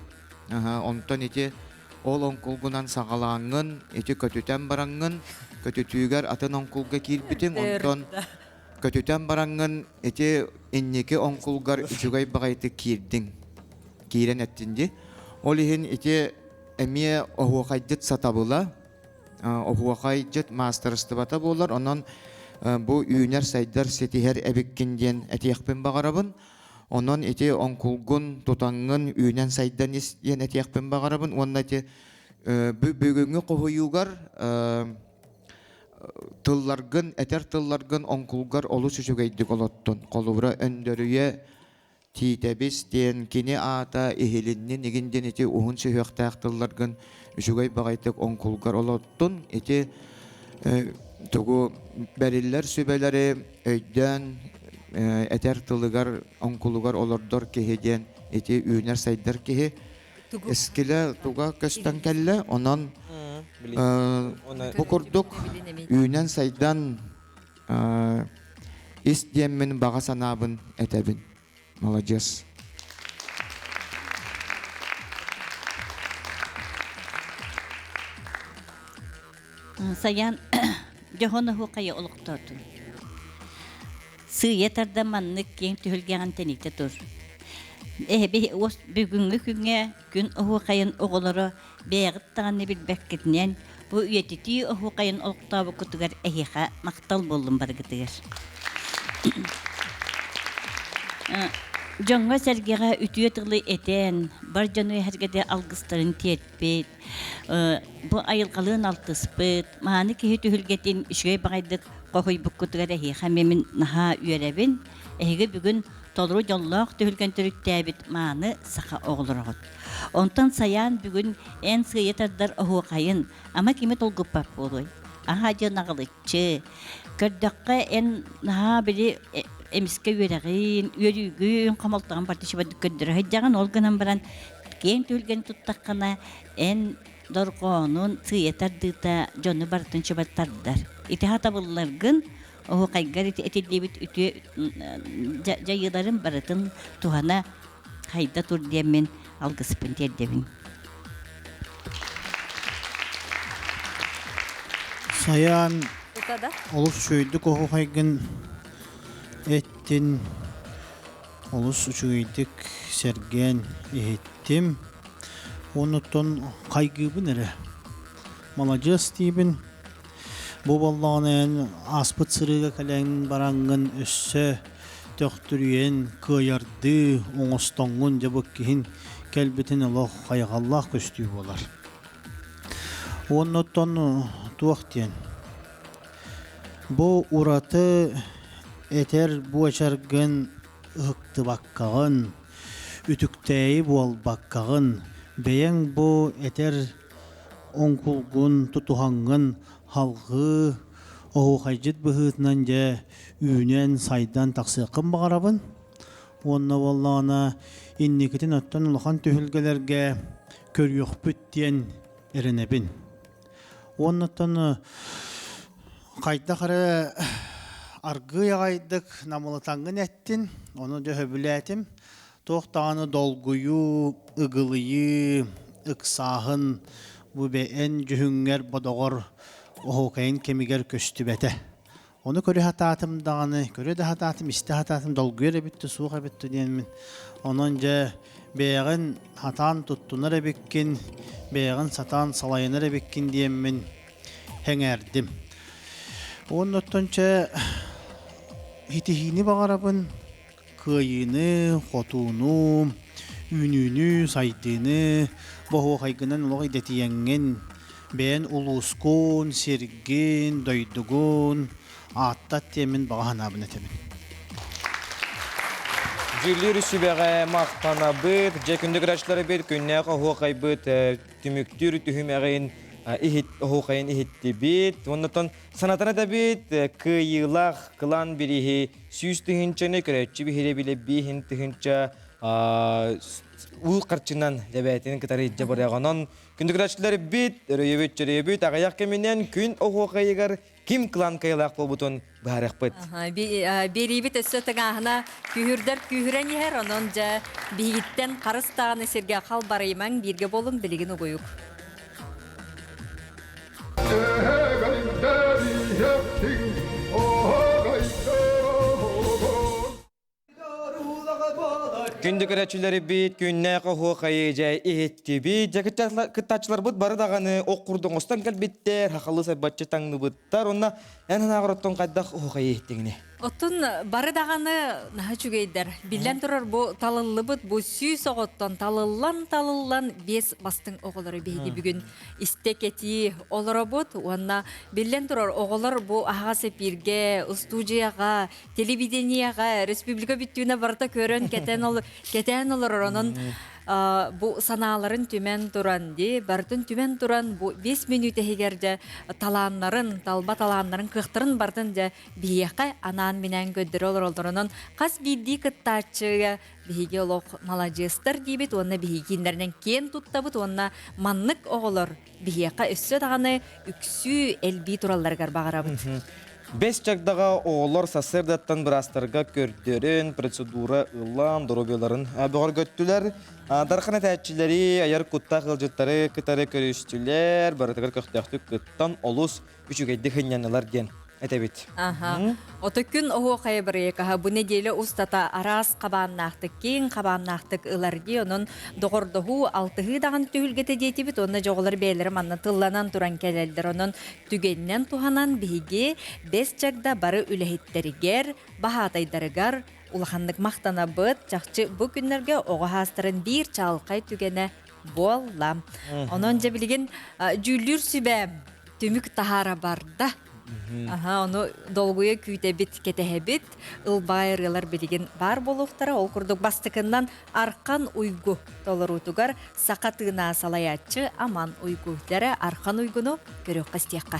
Онтон ити ол оҥкулгунан саҕалааҥҥын, ити көтүтэн бараҥҥын, көтүтүүгэр атын оҥкулга киирбитиҥ, онтон көтүтэн бараҥҥын ити инники оҥкулгар үчүгэй баҕайытык киирдиҥ. Киирэн эттин дии. Ол иһин ити эмиэ оһуохайдьыт сатабыла, оһуохайдьыт маастарыстыбата буолар. Онон бу үүнэр-сайдар ситиһэр эбиккин диэн этиэхпин баҕарабын. Онон ити оҥкулгун тутаҥҥын үүнэн-сайдан ис диэн этиэхпин баҕарабын. Уонна ити бүгүҥҥү хоһуйуугар тылларгын, этэр тылларгын оҥкулгар олус үчүгэйдик олоттун. Холобура, өндөрүйэ Тиитэбис диэн кини аата иһилиннин игин диэн ити уһун сүһүөхтээх тылларгын үчүгэй баҕайытык оҥкулгар олоттун. Ити тугу бэриллэр сүбэлэри өйдөөн этэр тылыгар оҥкулугар олордор киһи диэн ити үүнэр-сайдар киһи эскилэ туга көстөн кэллэ. Онон бу курдук үүнэн-сайдан ис диэммин баҕа санаабын этэбин. Маладьыас. Саян дьоһун оһуохайы олохтоотун. Сыыйа тарда маннык киэҥ түһүлгэҕин тэнитэ тур. Эһэби бүгүҥҥү күҥҥэ күн оһуохайын оҕолоро бэйэҕит даҕаны билбэккитинэн бу үйэтитии оһуохайын олохтообуккутугар эһиэхэ махтал буоллун барыгытыгар. Дьоҥҥо-сэргэҕэ үтүө тылы этэн, бар дьону эһэргэтэ алгыстарын тиэрпит, бу айылҕалыын алтыспыт, мааны киһи түһүлгэтин үчүгэй баҕайдык хоһуйбуккутугар эһиэхэ эмиэ мин наһаа үөрэбин. Эһиги бүгүн толору дьоллоох түһүлгэн төрүттээбит мааны саха оҕолороҕут. Онтон Сайаан бүгүн эн сыыйа тардар оһуохайын ама кими толгуппат буолуой? Аһаа дьэ наҕылыччы. Көрдөххө эн наһаа били эмискэ үөрэҕин, үөрүүгүн, хомолтоҕун барыта чыбардык көрдөрө сылдьаҕын. Ол гынан баран киэҥ түһүлгэни туттаххына эн дорҕоонун сыыйа тардыыта дьону барытын чыбар тардар. Ити хатабылларгын оһуохайгар ити этиллибит үтүө дьайыыларын барытын туһана хайда тур диэммин алгыспын тиэрдэбин. Сайаан олус үчүгэйдик оһуохайгын эттин, олус үчүгэйдик сэргээн иһиттим. Оннуттан хайгыыбын эрэ. Маладьыас диибин. Бу боллоҕун эн ааспыт сырыыга кэлэн бараҥҥын өссө төхтүрүйэн кыайардыы оҥостоҥҥун дьэ бу киһин кэлбитин олох хайҕаллаах көстүү буолар. Уонна оттон туох диэн бу ураты этэр буочаргын ыһыктыбаккаҕын, үтүктээйи буолбаккаҕын, бэйэҥ бу этэр оҥкулгун тутуһаҥҥын халҕыы оһуохайдьыт быһыытынан дьэ үүнэн сайдан тахсыаххын баҕарабын уонна буоллаҕына инникитин оттон улахан түһүлгэлэргэ көрүөхпүт диэн эрэнэбин. Уонна оттон хайдах эрэ аргыый аҕайдык намылытаҥҥын эттин, ону дьэ сөбүлээтим. Туох даҕаны долгуйуу, ыгылыйыы, ыксааһын бу бэйэн дьүһүҥҥэр бодоҕор оһуокайын кэмигэр көстүбэтэ. Ону көрө сатаатым даҕаны, көрө да сатаатым, истэ сатаатым, долгуйар эбит да суох эбит да диэммин. Онон дьэ бэйэҕин сатаан туттунар эбиккин, бэйэҕин сатаан салайынар эбиккин диэммин сэҥээрдим. Уонна оттон чэ итиһиини баҕарабын. Кыайыыны, хотууну, үүнүүнү, сайдыыны боһуохайгынан олох идэтийэҥҥин бэйэн улуускун, сиргин, дойдугун ааттат диэммин баҕа санаабын этэбин. Дьүүллүүр сүбэҕэ махтанабыт, дьэ күндү көрөөччүлэрбит, күннээх оһуохайбыт түмүктүүр түһүмэҕин иһит оһуохайын иһиттибит. Оннотон санатан этэбит, кыайыылаах кылаан бирииһи 100 тыһыынчаны көрөөччү биһирэбилэ 5 тыһыынча уу харчынан лэбээтин кытары илдьэ барыаҕынан күндү көрөөччүлэрбит, өрөйөбүт, чөрөйөбүт аҕыйах кэминэн күн оһуохайыгар ким кылаан кыайыылаах буолбутун быһаарыахпыт. Биэриибит өссө тыҥааһына күүһүрдэр күүһүрэн иһэр, онон дьэ биһигиттэн харыс даҕаны сиргэ халбарыйымаҥ, бииргэ буолуҥ билигин угуйук. Күндү көрөөччүлэрбит, күннээх оһуохайы дьэ иһиттибит. Дьэ кыттааччыларбыт бары даҕаны ох курдук оҥостон кэлбиттэр, сахалыы сайбаччы таҥныбыттар. Онно эн санааҕар оттон хайдах оһуохайы иһиттиҥини? Оттон бары даҕаны наһаа үчүгэйдэр. Биллэн турар, бу талыллыбыт бу 100 оҕоттон талыллан-талыллан биэс бастыҥ оҕолору биһиги бүгүн истэ кэтии олоробут. Уонна биллэн турар, оҕолор бу аһаҕас эпииргэ, устуудьуйаҕа, телевидениеҕэ, республика бүттүүнэ барыта көрөн кэтэн, ол, кэтээн олорор. Онон бу санааларын түмэн туран ди барытын түмэн туран бу 5 мүнүүтэ иһигэр дьэ талааннарын, талба талааннарын, кыахтарын барытын дьэ биһиэхэ анаан-минээн көрдөрө олороллорунан хас биирдии кыттааччыга биһиги олох маладьыастар диибит уонна биһиги кинилэринэн киэн туттабыт уонна маннык оҕолор биһиэхэ өссө даҕаны үксүү элбии туралларыгар баҕарабыт. Бэс чагдаҕа оҕолор сарсыардаттан быраастарга көрдөрөн, процедура ылан, доруобуйаларын бөҕөргөттүлэр. Дархан этээччилэри, айар куттаах ыалдьыттары кытары көрүстүлэр, барытыгар көхтөөхтүк кыттан олус үчүгэйдик сынньаннылар диэн этэбит. Аха. Ото күн оһуохайа бырайыакаһа бу нэдиэлэ устата араас хабааннаахтык, киэҥ хабааннаахтык ылар дии. Онон доҕордоһуу, алтыһыы даҕаны түһүлгэтэ диэтибит. Уонна дьоҕулар бэйэлэрэ манна тылланан туран кэлэллэр. Онон түгэнинэн туһанан биһиги Бэс Чагда бары үлэһиттэригэр, баһаатайдарыгар улаханнык махтанабыт. Чахчы бу күннэргэ оҕо хаастарын биир чаҕылхай түгэнэ буолла. Онон дьэ билигин дьүүллүүр сүбэ түмүк таһаара барда. Аха, ону долгуйа күүтэбит, кэтэһэбит. Ылбаай ырыалар билигин баар буолуохтара. Ол курдук бастакыннан Архан Уйгу толоруутугар саха тыына салайааччы Аман Уйгу дэрэ Архан Уйгуну көрүөххэ истиэххэ.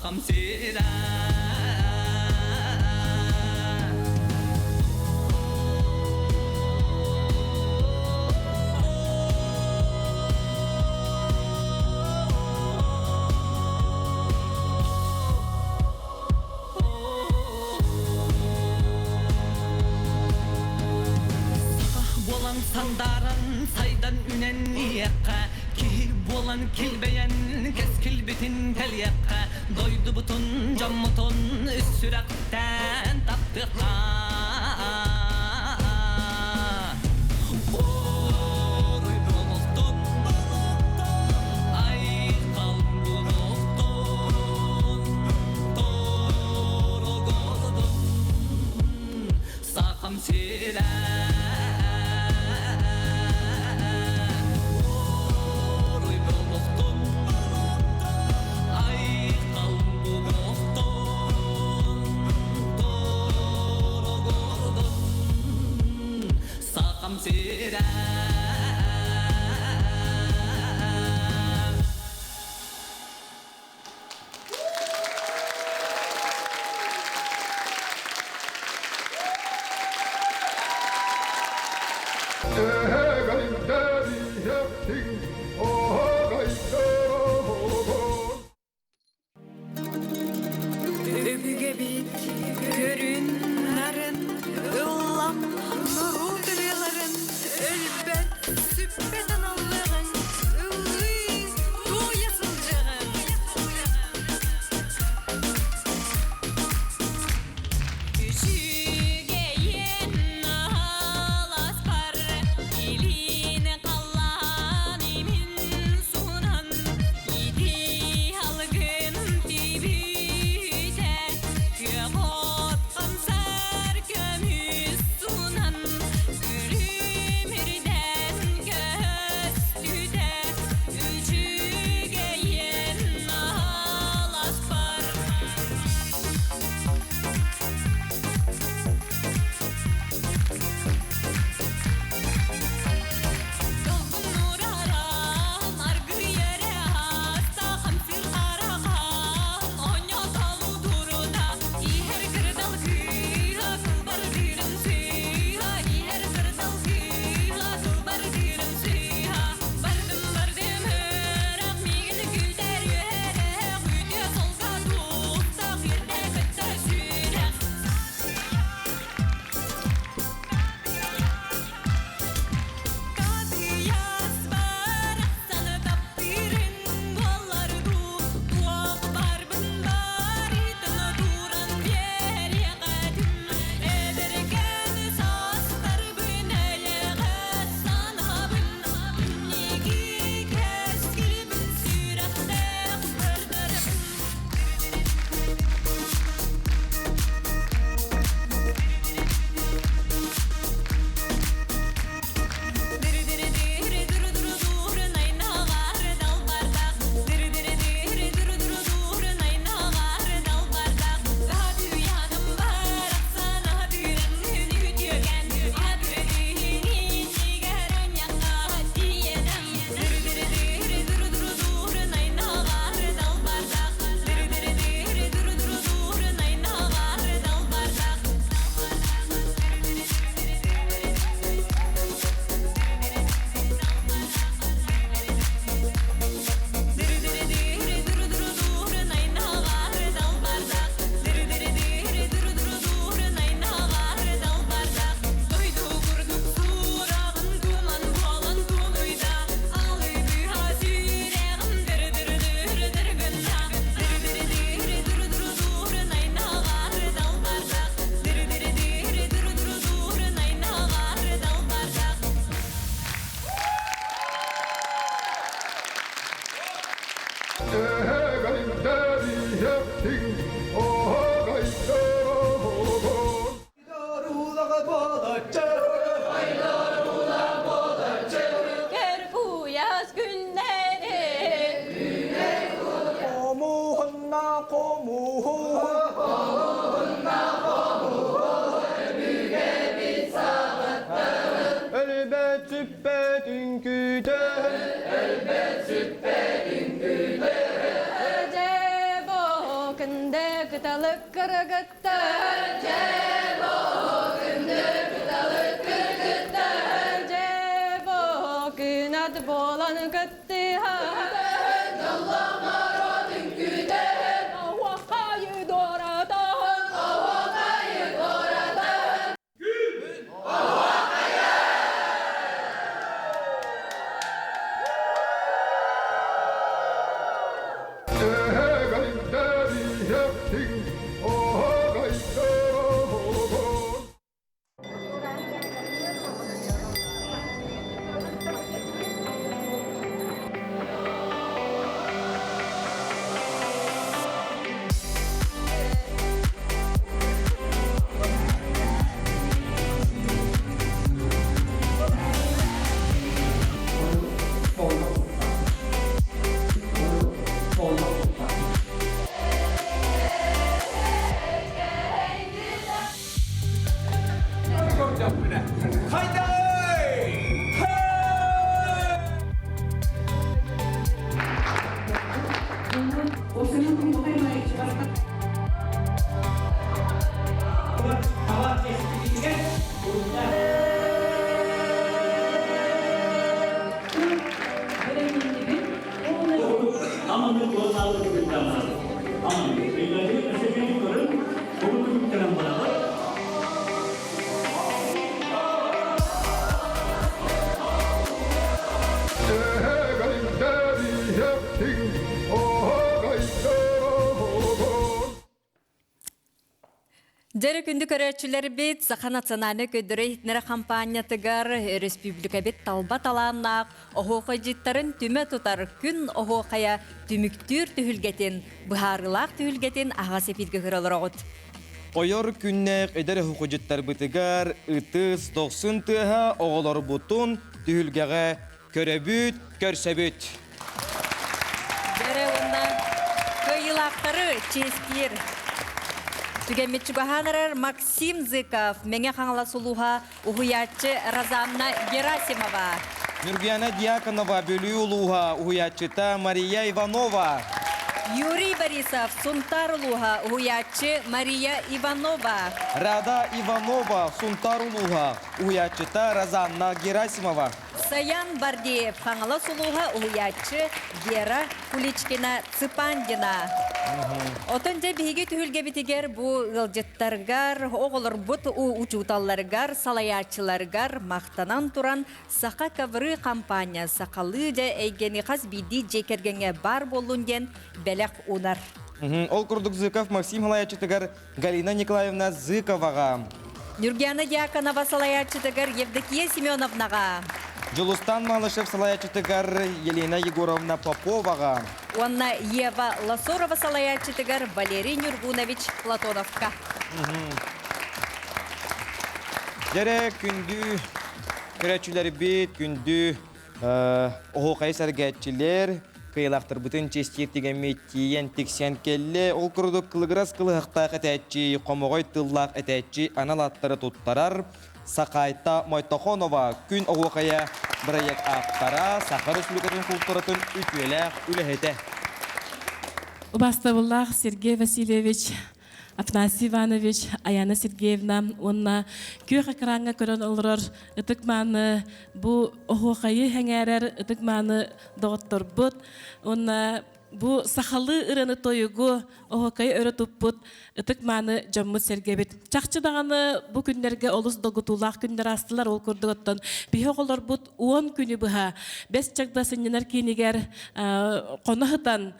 Сахам сирэ. Болан сандаран сайдан үнен иэххэ Киһи буолан килбэйэн кэскилбитин тэлиэххэ Дойдубутун дьоммутун үс сүрэхтэн таптыахха Оруй буолуохтун, айхал буолуохтун, торугурдун Сахам сирэ. Оруй буолуохтун, айхал буолуохтун, торугурдун Сахам сирэ. Өбүгэбит көрүн нарын ыллам норуот ырыаларын өлбөт сүппэт аналлыгын ыллыы туойа сылдьаҕын. Үчүгэйин ааласпар, илин халлаан имин сунан, ити алгын тибүтэ, күөх от хамсар көмүс сунан, күлүмүрдэн көстүтэ, үчүгэйин ааласпар. Долгуннурарам, аргыйарам, хамсыр харахам, оонньотолу туруда, иһэр кырдал кыыһа, кылбардыырым сыыһа, иһэр кырдал кыыһа, кылбардыырым сыыһа. Бардым, бардым ыраах, миигин күүтэр үөрэх, үтүө суолга тустаах, үөрдэ көттө сүрэх. Кадыйас барахсаны таптыырын буоллар дуу, туох барбын барытын туран биэриэҕэтим. Эдэркээн саастарбын эйэҕэс санаабын, инники кэскилбин сүрэхтээх көрдөрөбүн. Көр куйаас күннэри Комуһунна комуһу. Өлбөт сүппэт үҥкүүтэ. Өлбөт сүппэт үҥкүүтэ. Дьэ күндэ кыталык кыргыттар Дьэ бу күндү кыталык кыргыттар Дьэ бу күнат буолан кыттыһар Дьоллоох норуот үҥкүүтэ Оһуохайы дуоратаһын Оһуохайы дуоратаһын Күн оһуохайа! Дьэрэ күндү көрөөччүлэрбит Саха национальнай көрдөрөр иһитиннэрэр хампаанньатыгар республикабит талба талааннаах оһуохайдьыттарын түмэ тутар күн оһуохайа түмүктүүр түһүлгэтин, быһаарыылаах түһүлгэтин аһаҕас эфиргэ көрө олороҕут. Ойор күннээх эдэр оһуохайдьыттарбытыгар ытыс дохсун тыаһа оҕолорбутун түһүлгэҕэ көрөбүт, көрсөбүт. Дьэрэ уонна кыайыылаахтары чиэстиир. Түгэммит чугаһаан эрэр Максим Зыков, Мэҥэ Хаҥалас улууһа, уһуйааччы Розанна Герасимова. Нюргуяна Дьяконова, Бүлүү улууһа, уһуйааччыта Мария Иванова. Юрий Борисов, Сунтаар улууһа, уһуйааччы Мария Иванова. Рада Иванова, Сунтаар улууһа, уһуйааччыта Розанна Герасимова. Саян Бардеев, Хаҥалас улууһа уһуйааччы Вера Куличкина Цыпандина. Отон дьэ биһиги түһүлгэбитигэр бу ыалдьыттаргар, оҕолорбут учууталларыгар, салайааччыларыгар махтанан туран Саха ковры компания сахалыы дьэ эйгэни хас биирдии дьиэ кэргэҥҥэ баар буоллун диэн бэлэх уунар. Ол курдук Зыков Максим салайааччытыгар Галина Николаевна Зыковаҕа. Нюргиана Дьяконова салайааччытыгар Евдокия Семеновнаҕа. Дьулустан Малышев салайааччытыгар Елена Егоровна Поповаҕа. Уонна Ева Ласорова салайааччытыгар Валерий Нюргунович Платоновка. Дьэрэ күндү көрөөччүлэрбит, күндү Оһуохайы сэргээччилэр кыайылаахтарбытын чиэстиир тигэммит тиийэн тиксэн кэллэ. Ол курдук кылыгырас кылыһахтаах этээччи, хомоҕой тыллаах этээччи анал ааттары туттарар Сахайта Мойтохонова күн оһуохайа бырайыак ааптара, Саха Республикатын култууратын үтүөлээх үлэһитэ. Убастабыллаах Сергей Васильевич, Афанасий Иванович, Аяна Сергеевна уонна күөх экраҥҥа көрөн олорор ытык-мааны бу оһуохайы сэҥээрэр ытык-мааны доҕотторбут уонна бу сахалыы ырыаны тойугу оһуокайы өрө туппут ытык-мааны дьоммут-сэргэбит. Чахчы даҕаны бу күннэргэ олус долгутуулаах күннэр аастылар. Ол курдук оттон биһи оҕолорбут 10 күнү быһа Бэс Чагда сынньанар киинигэр хоно сытан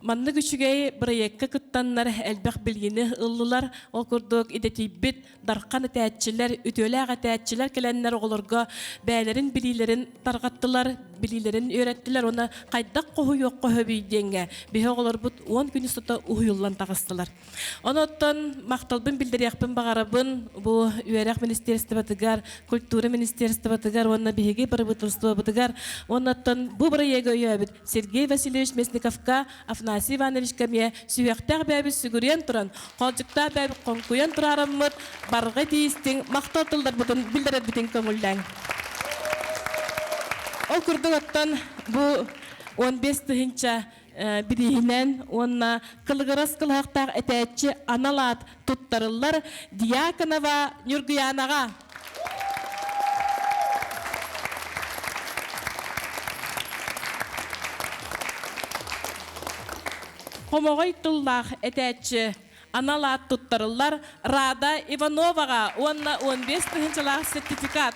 Маннык үчүгэй бырайыакка кыттаннар элбэх билгини ыллылар. Ол курдук идэтийбит дархан этээччилэр, үтүөлээх этээччилэр кэлэннэр оҕолорго бэйэлэрин билиилэрин тарҕаттылар, билиилэрин үөрэттилэр уонна хайдах хоһуйуохха сөбүй диэҥҥэ биһи оҕолорбут 10 күн устата уһуйуллан таҕыстылар. Онон махталбын биллэриэхпин баҕарабын бу үөрэх министерствотыгар, культура министерствотыгар уонна биһиги бырабыыталыстыбабытыгар уонна бу бырайыагы өйөөбүт Сергей Васильевич Местниковка, Афанасий Ивановичка эмиэ сүһүөхтээх бэйэбит сүгүрүйэн туран, хоолдьуктаах бэйэбит хоҥкуйан тураараммыт барҕа тиистиҥ махтал тылларбытын биллэрэрбитин көҥүллээҥ. Ол курдук оттон бу 15 тыһыынча бирииһинэн уонна кылыгырас кылыһахтаах этээччи анал аат туттарыллар Дьяконова Ньургуйаанаҕа. Хомоҕой тыллаах этээччи анал аат туттарыллар Рада Ивановаҕа уонна 15 тыһыынчалаах сертификат.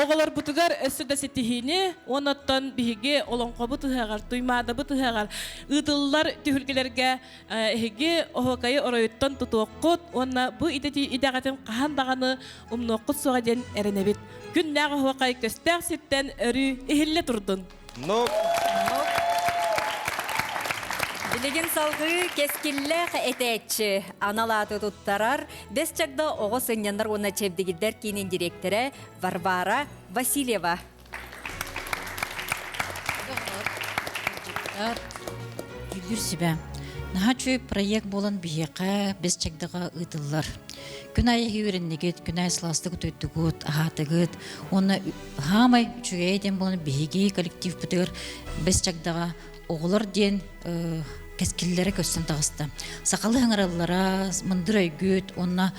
Оҕолорбутугар өссө да ситиһиини, уонна оттон биһиги олоҥхобут ыһыаҕар, Туймаадабыт ыһыаҕар ыытыллар түһүлгэлэргэ эһиги оһуокайы оройуттан тутуоххут уонна бу идэҕитин хаһан даҕаны умнуоххут суоҕа диэн эрэнэбит. Күннээх оһуокай көстөөх сиртэн өрүү иһиллэ турдун! Ну, Билигин салгыы кэскиллээх этээччи анал ааты туттарар Бэс Чагда оҕо сынньанар уонна чэбдигирдэр киинин дириэктэрэ Варвара Васильева. Дьүүллүүр сүбэ. Наһаа үчүгэй проект буолан биһиэхэ Бэс Чагдаҕа ыытыллар. Күн аайы үөрэннигит, күн аайы сылаастык утуйдугут, аһаатыгыт уонна Хаамай үчүгэйэ диэн буолан биһиги коллективпытыгар Бэс Чагдаҕа оҕолор диэн кэскиллэрэ көстөн таҕыста. Сахалыы ыҥыраллара, мындыр өйгүт уонна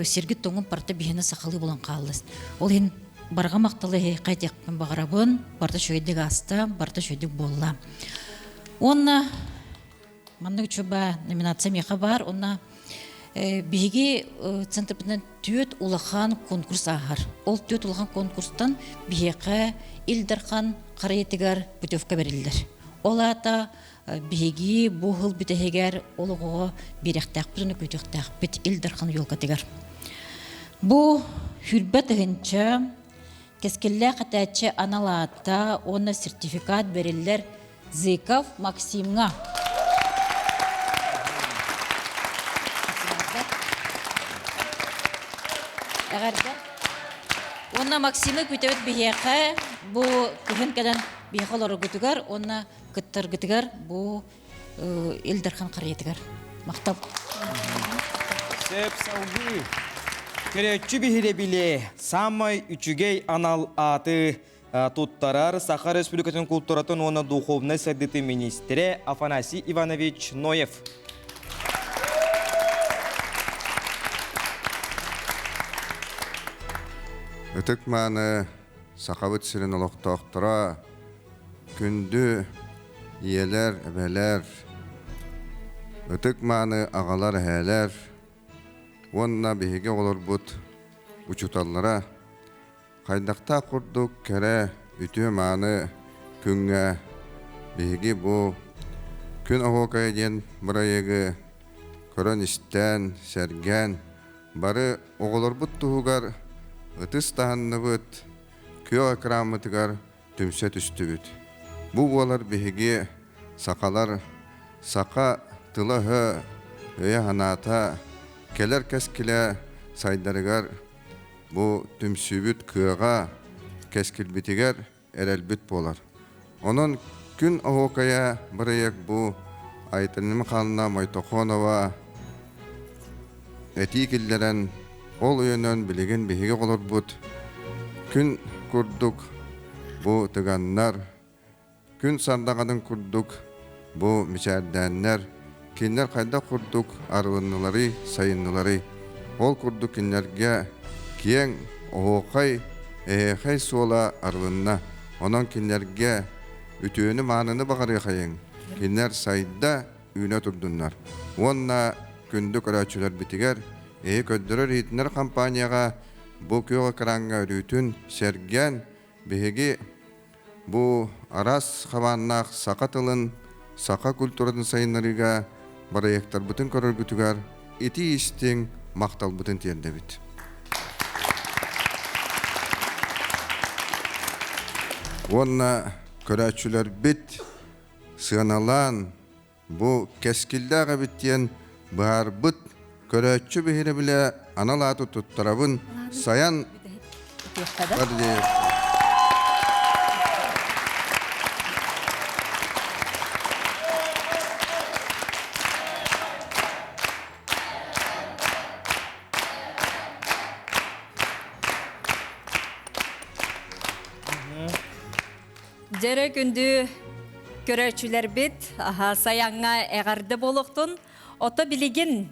сиргит тоҥун барыта биһиэнэ сахалыы буолан хаалла. Ол иһин барҕа махталы эһиэхэ этиэхпин баҕарабын. Барыта үчүгэйдик ааста, барыта үчүгэйдик буолла. Уонна Маннык учуба номинация миэхэ баар. Уонна биһиги центрбытынан түөрт улахан конкурс ааһар. Ол түөрт улахан конкурстан биһиэхэ Ил Дархан харайытыгар путевка бэриллэр. Ол аата биһиги бу сыл бүтэһигэр ол оҕоҕо биэриэхтээхпит уонна күүтүөхтээхпит Ил Дархан елкатыгар. Бу сүүрбэ тыһыынча кэскиллээх этээччи анал аата уонна сертификат бэриллэр Зыков Максимҥа. Эҕэрдэ. Уонна Максимы күтэбит биһиэхэ бу кыһын кэлэн биһиэхэ олороргутугар уонна кыттаргытыгар бу Ил Дархан харыйатыгар. Махтал. Сөп салгыы. Көрөөччү биһирэбилэ самай үчүгэй анал ааты туттарар Саха Республикатын култууратын уонна духовнай сайдыытын министрэ Афанасий Иванович Ноев. Ытык мааны Сахабыт сирин олохтоохторо, күндү ийэлэр, эбэлэр, ытык мааны аҕалар, эһээлэр уонна биһиги оҕолорбут учууталлара Хайдахтаах курдук кэрэ, үтүө-мааны күҥҥэ биһиги бу Күн оһуокайа диэн бырайыагы көрөн-истэн, сэргээн, бары оҕолорбут туһугар ытыс таһынныбыт, күөх экраммытыгар түмсэ түстүбүт. Бу буолар биһиги сахалар саха тыла-өһө, өйө-санаата кэлэр кэскилэ сайдарыгар Бу түмсүүбүт кыаҕа, кэскилбитигэр эрэлбит буолар. Онон Күн оһуокайа бырайыак бу Айталина Михайловна Мойтохонова этии киллэрэн, ол өйөнөн билигин биһиги оҕолорбут күн курдук бу тыганнар, Күн сардаҥатын курдук бу мичээрдээннэр, кинилэр хайдах курдук арылынныларый, сайынныларый? Ол курдук кинилэргэ киэҥ, оһуохай, эһиэхэй суола арылынна. Онон кинилэргэ үтүөнү-мааныны баҕарыахайыҥ, кинилэр сайда, үүнэ турдуннар. Уонна күндү көрөөччүлэрбитигэр, эһи көрдөрөр-иһитиннэр компанияҕа бу күөх экраҥҥа өрүүтүн сэргээн, Биһиги бу араас хабааннаах саха тылын, саха культуратын сайыннарыыга бырайыактарбытын көрөргүтүгэр итии-истиҥ махталбытын тиэрдэбит. Уонна көрөөччүлэрбит сыаналаан бу кэскиллээх эбит диэн быһаарбыт көрөөччү биһирэбилэ анал ааты туттарабын Саян Гордеев. Дьэрэ күндү көрөөччүлэрбит, сайаҥҥа эҕэрдэ буолуохтун. Ото билигин,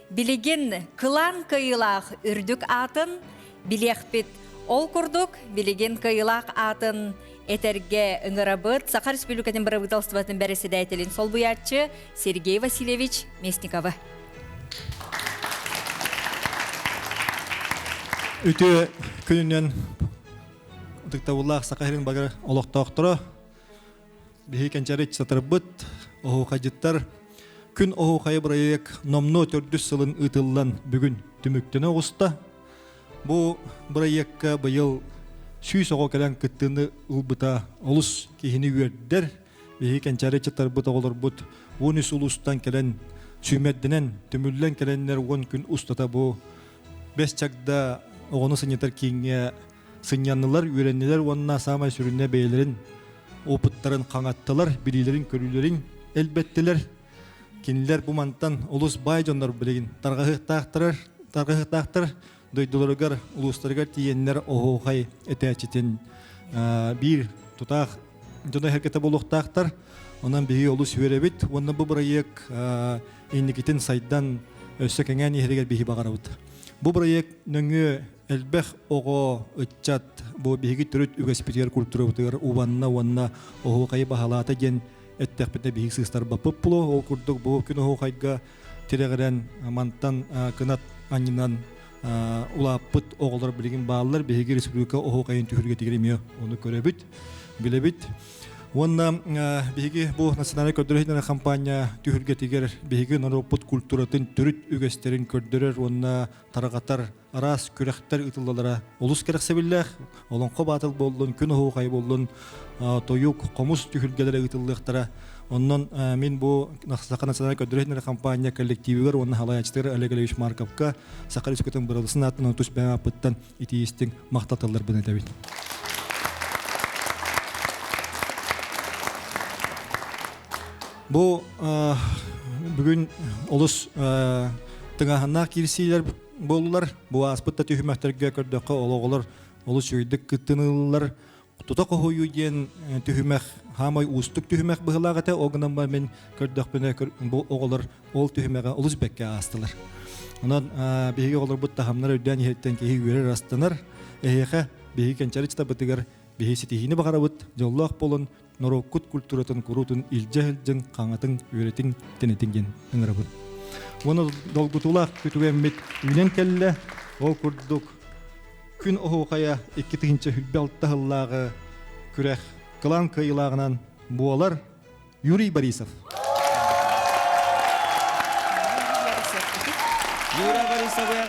билигин кылаан кыайыылаах үрдүк аатын билиэхпит. Ол курдук, билигин кыайыылаах аатын этэргэ ыҥырабыт Саха Республикатын бырабыыталыстыбатын бэрэссэдээтэлин солбуйааччы Сергей Васильевич Местниковы. Үтүө күнүнэн ытыктабыллаах Саха сирин багар олохтоохторо биһи кэнчэри сатарбыт оһуохайдьыттар күн оһуохайы бырайыак номнуо төрдүс сылын ыытыллан бүгүн түмүктэнэ оҕуста. Бу бырайыакка быйыл 100 оҕо кэлэн кыттыыны ылбыта олус киһини үөрдэр. Биһиги кэнчээри ыччаттарбыт оҕолорбут 13 улуустан кэлэн сүүмэрдэнэн, түмүллэн кэлэннэр 10 күн устата бу Бэс Чагда оҕону сынньатар кииҥҥэ сынньаннылар, үөрэннилэр уонна саамай сүрүнэ бэйэлэрин опыттарын хаҥаттылар, билиилэрин-көрүүлэрин элбэттилэр. Кинилэр бу мантан олус баай дьоннор билигин тарҕаһыахтаахтар, тарҕаһыахтаахтар дойдуларыгар, улуустарыгар тиийэннэр оһуохай этээччитин биир тутаах дьоно эһэргэтэ буолуохтаахтар. Онон биһиги олус үөрэбит уонна бу бырайыак инникитин сайдан өссө кэҥээн иһэригэр биһи баҕарабыт. Бу бырайыак нөҥүө элбэх оҕо, ыччат бу биһиги төрүт үгэспитигэр, культурабытыгар убанна уонна оһуохайы баһылаата диэн эттэхпитинэ биһиги сыыстарбаппыт буолуо. Ол курдук бу күн оһуохайга тирэҕирэн мантан кынат анньынан улааппыт оҕолор билигин бааллар. Биһиги республика оһуохайын түһүлгэтигэр эмиэ ону көрөбүт, билэбит. Уонна биһиги бу национальнай көрдөрөр компания түһүлгэтигэр биһиги норуоппут культуратын төрүт үгэстэрин көрдөрөр уонна тарҕатар араас күрэхтэр ыытыллалара олус кэрэхсэбиллээх. Олоҥхо баатыл буоллун, күн оһуохай буоллун, тойук, хомус түһүлгэлэрэ ыытыллыахтара. Онон мин бу Саха национальнай көрдөрөр компания коллективигэр уонна халайааччытыгар Олег Олегович Марковка Саха Республикатын быралысын ааттан тус бэйэм ааппыттан итии-истиҥ махтаталларбын этэбин. Бу бүгүн олус тыҥааһыннаах киирсиилэр буоллулар. Бу ааспыт да түһүмэхтэргэ көрдөххө оҕолор олус үчүгэйдик кыттыныллар. Тута хоһуйуу диэн түһүмэх хаамай уустук түһүмэх быһылаах этэ. Ол гынан баран мин көрдөхпүнэ бу оҕолор ол түһүмэҕи олус бэккэ аастылар. Онон биһиги оҕолорбут таһымнар өйдөөн иһиттэн киһи үөрэр астанар. Эһиэхэ биһиги кэнчэри чытабытыгар биһи ситиһиини баҕарабыт, дьоллоох буолун, норуоккут культуратын куруутун илдьэ сылдьыҥ, хаҥатыҥ, үөрэтиҥ, тэнитиҥ диэн ыҥырабын. Уонна долгутуулаах күтүгэммит үүнэн кэллэ. Ол курдук күн оһуохайа 2026 сыллааҕы күрэх кылаан кыайыылааҕынан буолар Юрий Борисов. Юра Борисовы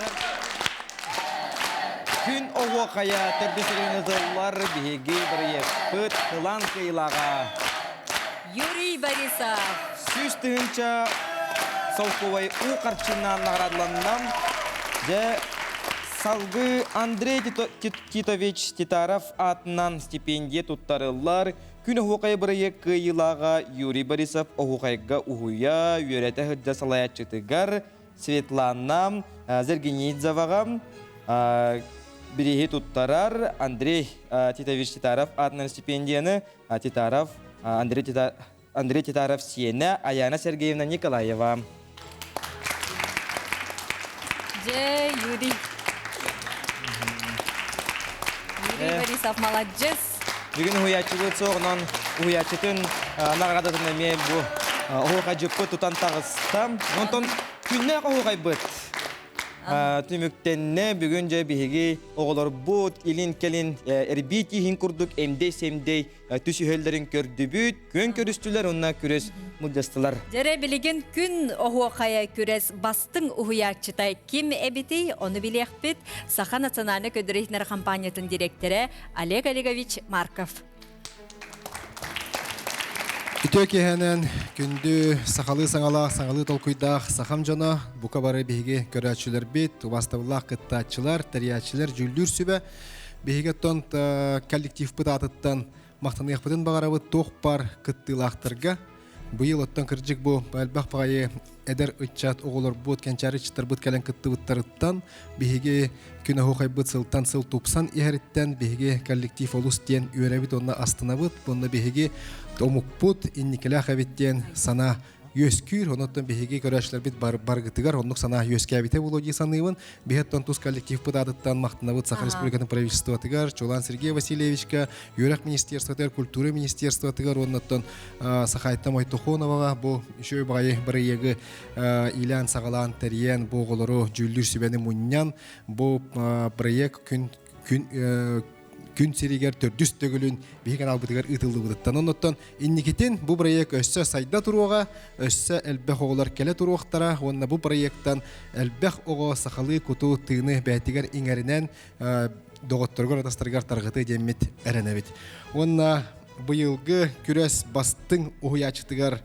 Күн оһуохайа төрдүс ырыынатыллар биһиги бырайыакпыт кылаан кыайыылааҕа. Юрий Борисов. 100 000 солкуобай уу харчынан наҕараадаланна. Дьэ, салгыы Андрей Титович Титаров аатынан стипендия туттарыллар. Күн оһуохай бырайыак кыайыылааҕа Юрий Борисов оһуохайга уһуйа, үөрэтэ сылдьар салайааччытыгар Светлана Зергенидзеваҕа бирииһи туттарар Андрей Титович Титаров аатынан стипендияны Титаров Андрей, Андрей Титаров сиэнэ Аяна Сергеевна Николаева. Дьэ, Юрий. Юрий Борисов молодец. Бүгүн уһуйааччыбыт суоҕунан уһуйааччытын наҕараадатын эмиэ бу оһуохайдьыппыт тутан таҕыста. Онтон күннээх оһуохайбыт түмүктэннэ. Бүгүн дьэ биһиги оҕолорбут илин-кэлин эрбии тииһин курдук эмдэй-сэмдэй түсүһэллэрин көрдүбүт, күөн көрүстүлэр уонна күрэс мылдьастылар. Дьэрэ билигин күн оһуохайа күрэс бастыҥ уһуйааччыта ким эбитий, ону билиэхпит Саха национальнай көрдөрөр компаниятын директора Олег Олегович Марков. Үтүө киэһэнэн күндү сахалыы саҥалаах, саҥалыы толкуйдаах сахам дьоно, бука бары биһиги көрөөччүлэрбит, убаастабыллаах кыттааччылар, тэрийээччилэр, дьүүллүүр сүбэ Биһиги оттон коллективпыт аатыттан махтаныахпытын баҕарабыт туох бар кыттыылаахтарга. Быйыл оттон кырдьык бу элбэх баҕайы эдэр ыччат оҕолорбут, кэнчээри ыччаттарбыт кэлэн кыттыбыттарыттан биһиги күн оһуохайбыт сылтан сыл тупсан иһэриттэн биһиги коллектив олус диэн үөрэбит уонна астынабыт. Уонна биһиги омукпут инникилээх эбит диэн санаа үөскүүр. Онон биһиги көрөөччүлэрбит бар баргытыгар оннук санаа үөскээбитэ буолуо дии саныыбын. Биһиэттэн тус коллективпыт аатыттан махтанабыт Саха Республикатын правительствотыгар, Чулан Сергей Васильевичка, Үөрэх министерствотыгар, культура министерствотыгар уоннаттан Сахайта Мойтохоноваҕа бу үчүгэй баҕайы бырайыагы иилээн саҕалаан тэрийэн бу оҕолору дьүүллүүр сүбэни мунньан бу проект күн күн күн сиригэр төрдүс төгүлүн биһи каналбытыгар ыытыллыбытыттан оннуттан инникитин бу проект өссө сайда туруоҕа өссө элбэх оҕолор кэлэ туруохтара уонна бу проекттан элбэх оҕо сахалыы куту тыыны бэйэтигэр иҥэринэн доҕотторугар атастарыгар тарҕатыы диэммит эрэнэбит уонна быйылгы күрэс бастыҥ уһуйааччытыгар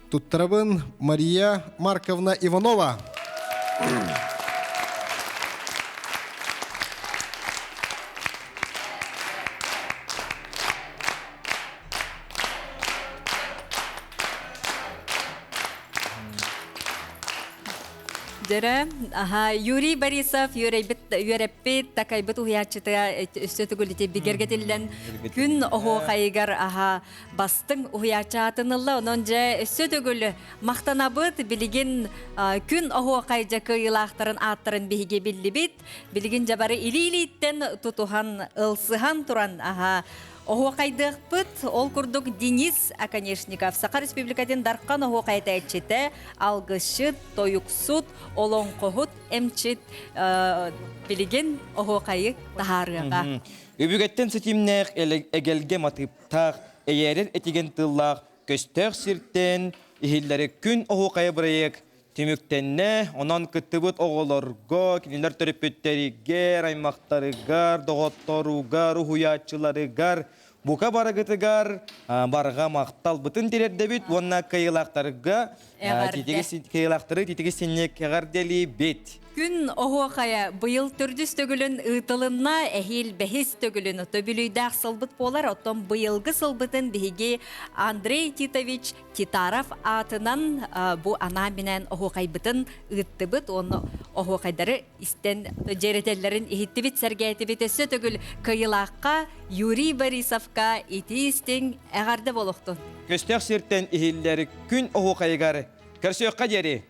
туттарабын Мария Марковна Иванова. Дөрө, аха, Юрий Борисов үөрэйбит, үөрэппит, такайбыт уһуйааччыта өссө төгүл бигэргэтиллэн күн оһуохайыгар аха бастыҥ уһуйааччы аатын ылла. Онон дьэ өссө төгүл махтанабыт. Билигин күн оһуохай дьэ кыайыылаахтарын ааттарын биһиги биллибит. Билигин дьэ бары илии-илииттэн тутуһан, ылсыһан туран аха оһуохайдыахпыт. Ол курдук Денис Оконешников Саха Республикатын Дархан оһуохай этээччитэ, алгысчыт, тойуксут, олоҥхоһут, эмчит билигин оһуохайы таһаарыаҕа. Өбүгэттэн ситимнээх эгэлгэ матыыптаах, эйээрэр этигэн тыллаах көстөөх сиртэн иһиллэри күн оһуохайа бырайыак түмүктэннэ. Онон кыттыбыт оҕолорго, кинилэр төрөппүттэригэр, аймахтарыгар, доҕотторугар, уһуйааччыларыгар, бука барыгытыгар барҕа махталбытын тириэрдэбит уонна кыайыылаахтарга кыайыылаахтары титиги синньик эҕэрдэлиибит. Күн оһуохайа быйыл төрдүс төгүлүн ыытылынна, эһиил бэһис төгүлүн төбүлүйдээх сылбыт буолар. Оттон быйылгы сылбытын биһиги Андрей Титович Титаров аатынан бу анаан-минээн оһуохайбытын ыыттыбыт уонна оһуохайдары истэн дьиэрэтэллэрин иһиттибит, сэргээтибит. Өссө төгүл кыайыылаахха Юрий Борисовка итии-истиҥ эҕэрдэ буолуохтун. Көстөөх сиртэн иһиллэр күн оһуохайыгар көрсүөххэ диэри!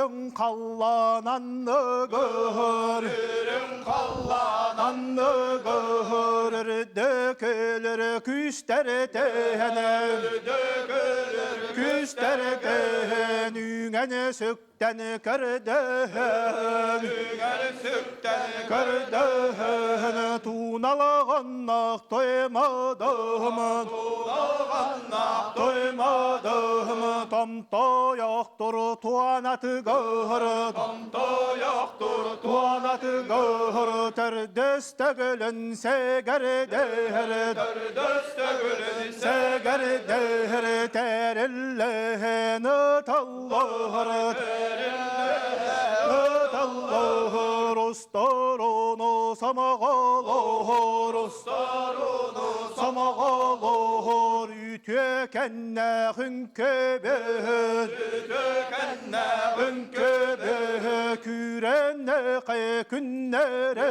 Үрүҥ халлаан анныгар, Үрүҥ халлаан анныгар, Үрдүкүлэр күүстэр тэһэн, Үрдүкүлэр күүстэр тэһэн, Үүҥэн сүктэн көрдөһөн, Үүҥэн сүктэн көрдөһөн, Тууналаҕаннах тоймадым, Тууналаҕаннах тоймадым, Томтойохтур туонатыгар, Томтойохтур туонатыгар, Төрдөстөгүлүн сэгэрдэһэр, Төрдөстөгүлүн сэгэрдэһэр, Тэриллэһэн ыталлар, Тэриллэһэн ыталлар, Усторону самоҕолоһор, Усторону самоҕолоһор, Үтүөкэннээх үҥкөбөһөр, Үтүөкэннээх үҥкөбөһөр, Күүрэнэхэй күннэрэ,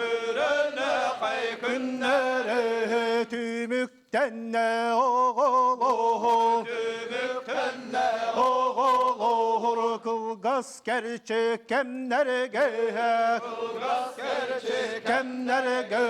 Күүрэнэхэй күннэрэ, Түмүктэннэ оҕолоһор, Түмүктэннэ оҕолоһор, Кылгас кэрчик кэмнэргэ, Кылгас кэрчик кэмнэргэ,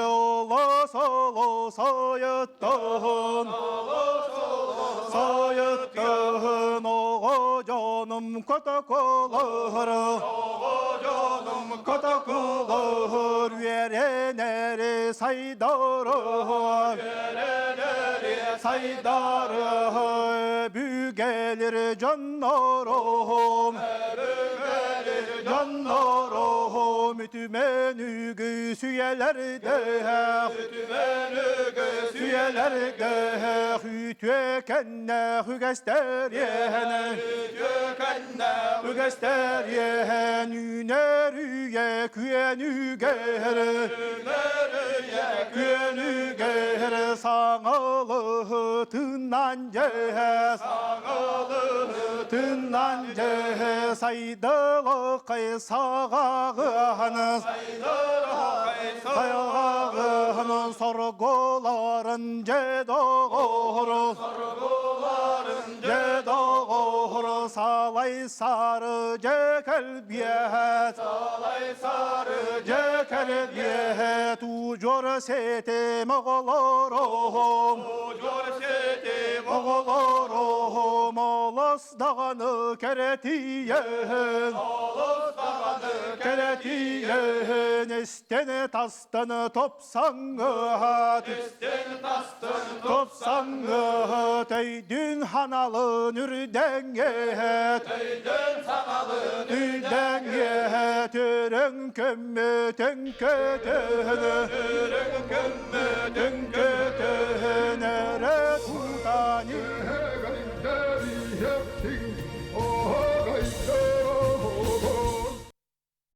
Олос олос ойуттаһын, Олос олос ойуттаһын, Оҕо дьонум котоколоһор, Оҕо дьонум котоколоһор, Үөрэнэри сайдарыһар, Үөрэнэри сайдарыһар, Бүгэлэр дьоннорум, Бүгэлэр дьоннорум, Үтүмэн үгүс үйэлэрдээх, Үтүмэн үгүс үйэлэрдээх, Үтүөкэннээх үгэстэр иэһэн, Үтүөкэннээх үгэстэр иэһэн, Үүнэр үйэ күөнүгэр, Үүнэр үйэ күөнүгэр, Саҥалыы тыыннан дьэһэ, Саҥалыы тыыннан дьэһэ, Сайдылыкай саҕаҕыһан, Сайдылыкай саҕаҕыһан, Соргуларын дьэ доҕор, Соргуларын дьэ доҕор, Салай сары дьэ кэлбиэт, Салай сары дьэ кэлбиэт, Удьуор ситим оҕолорум, Удьуор ситим оҕолорум, Олус даҕаны кэрэтийэн, Олус даҕаны кэрэтийэн, Истэн тастан топсаҥҥыһат, Истэн тастан топсаҥҥыһат, Өйдүн ханалын үрдэҥҥэһэт, Өйдүн ханалын үрдэҥҥэһэт, Өрөҥ көммөтөҥ көтөһөн, Өрөҥ көммөтөҥ көтөһөн, Өрө тутан.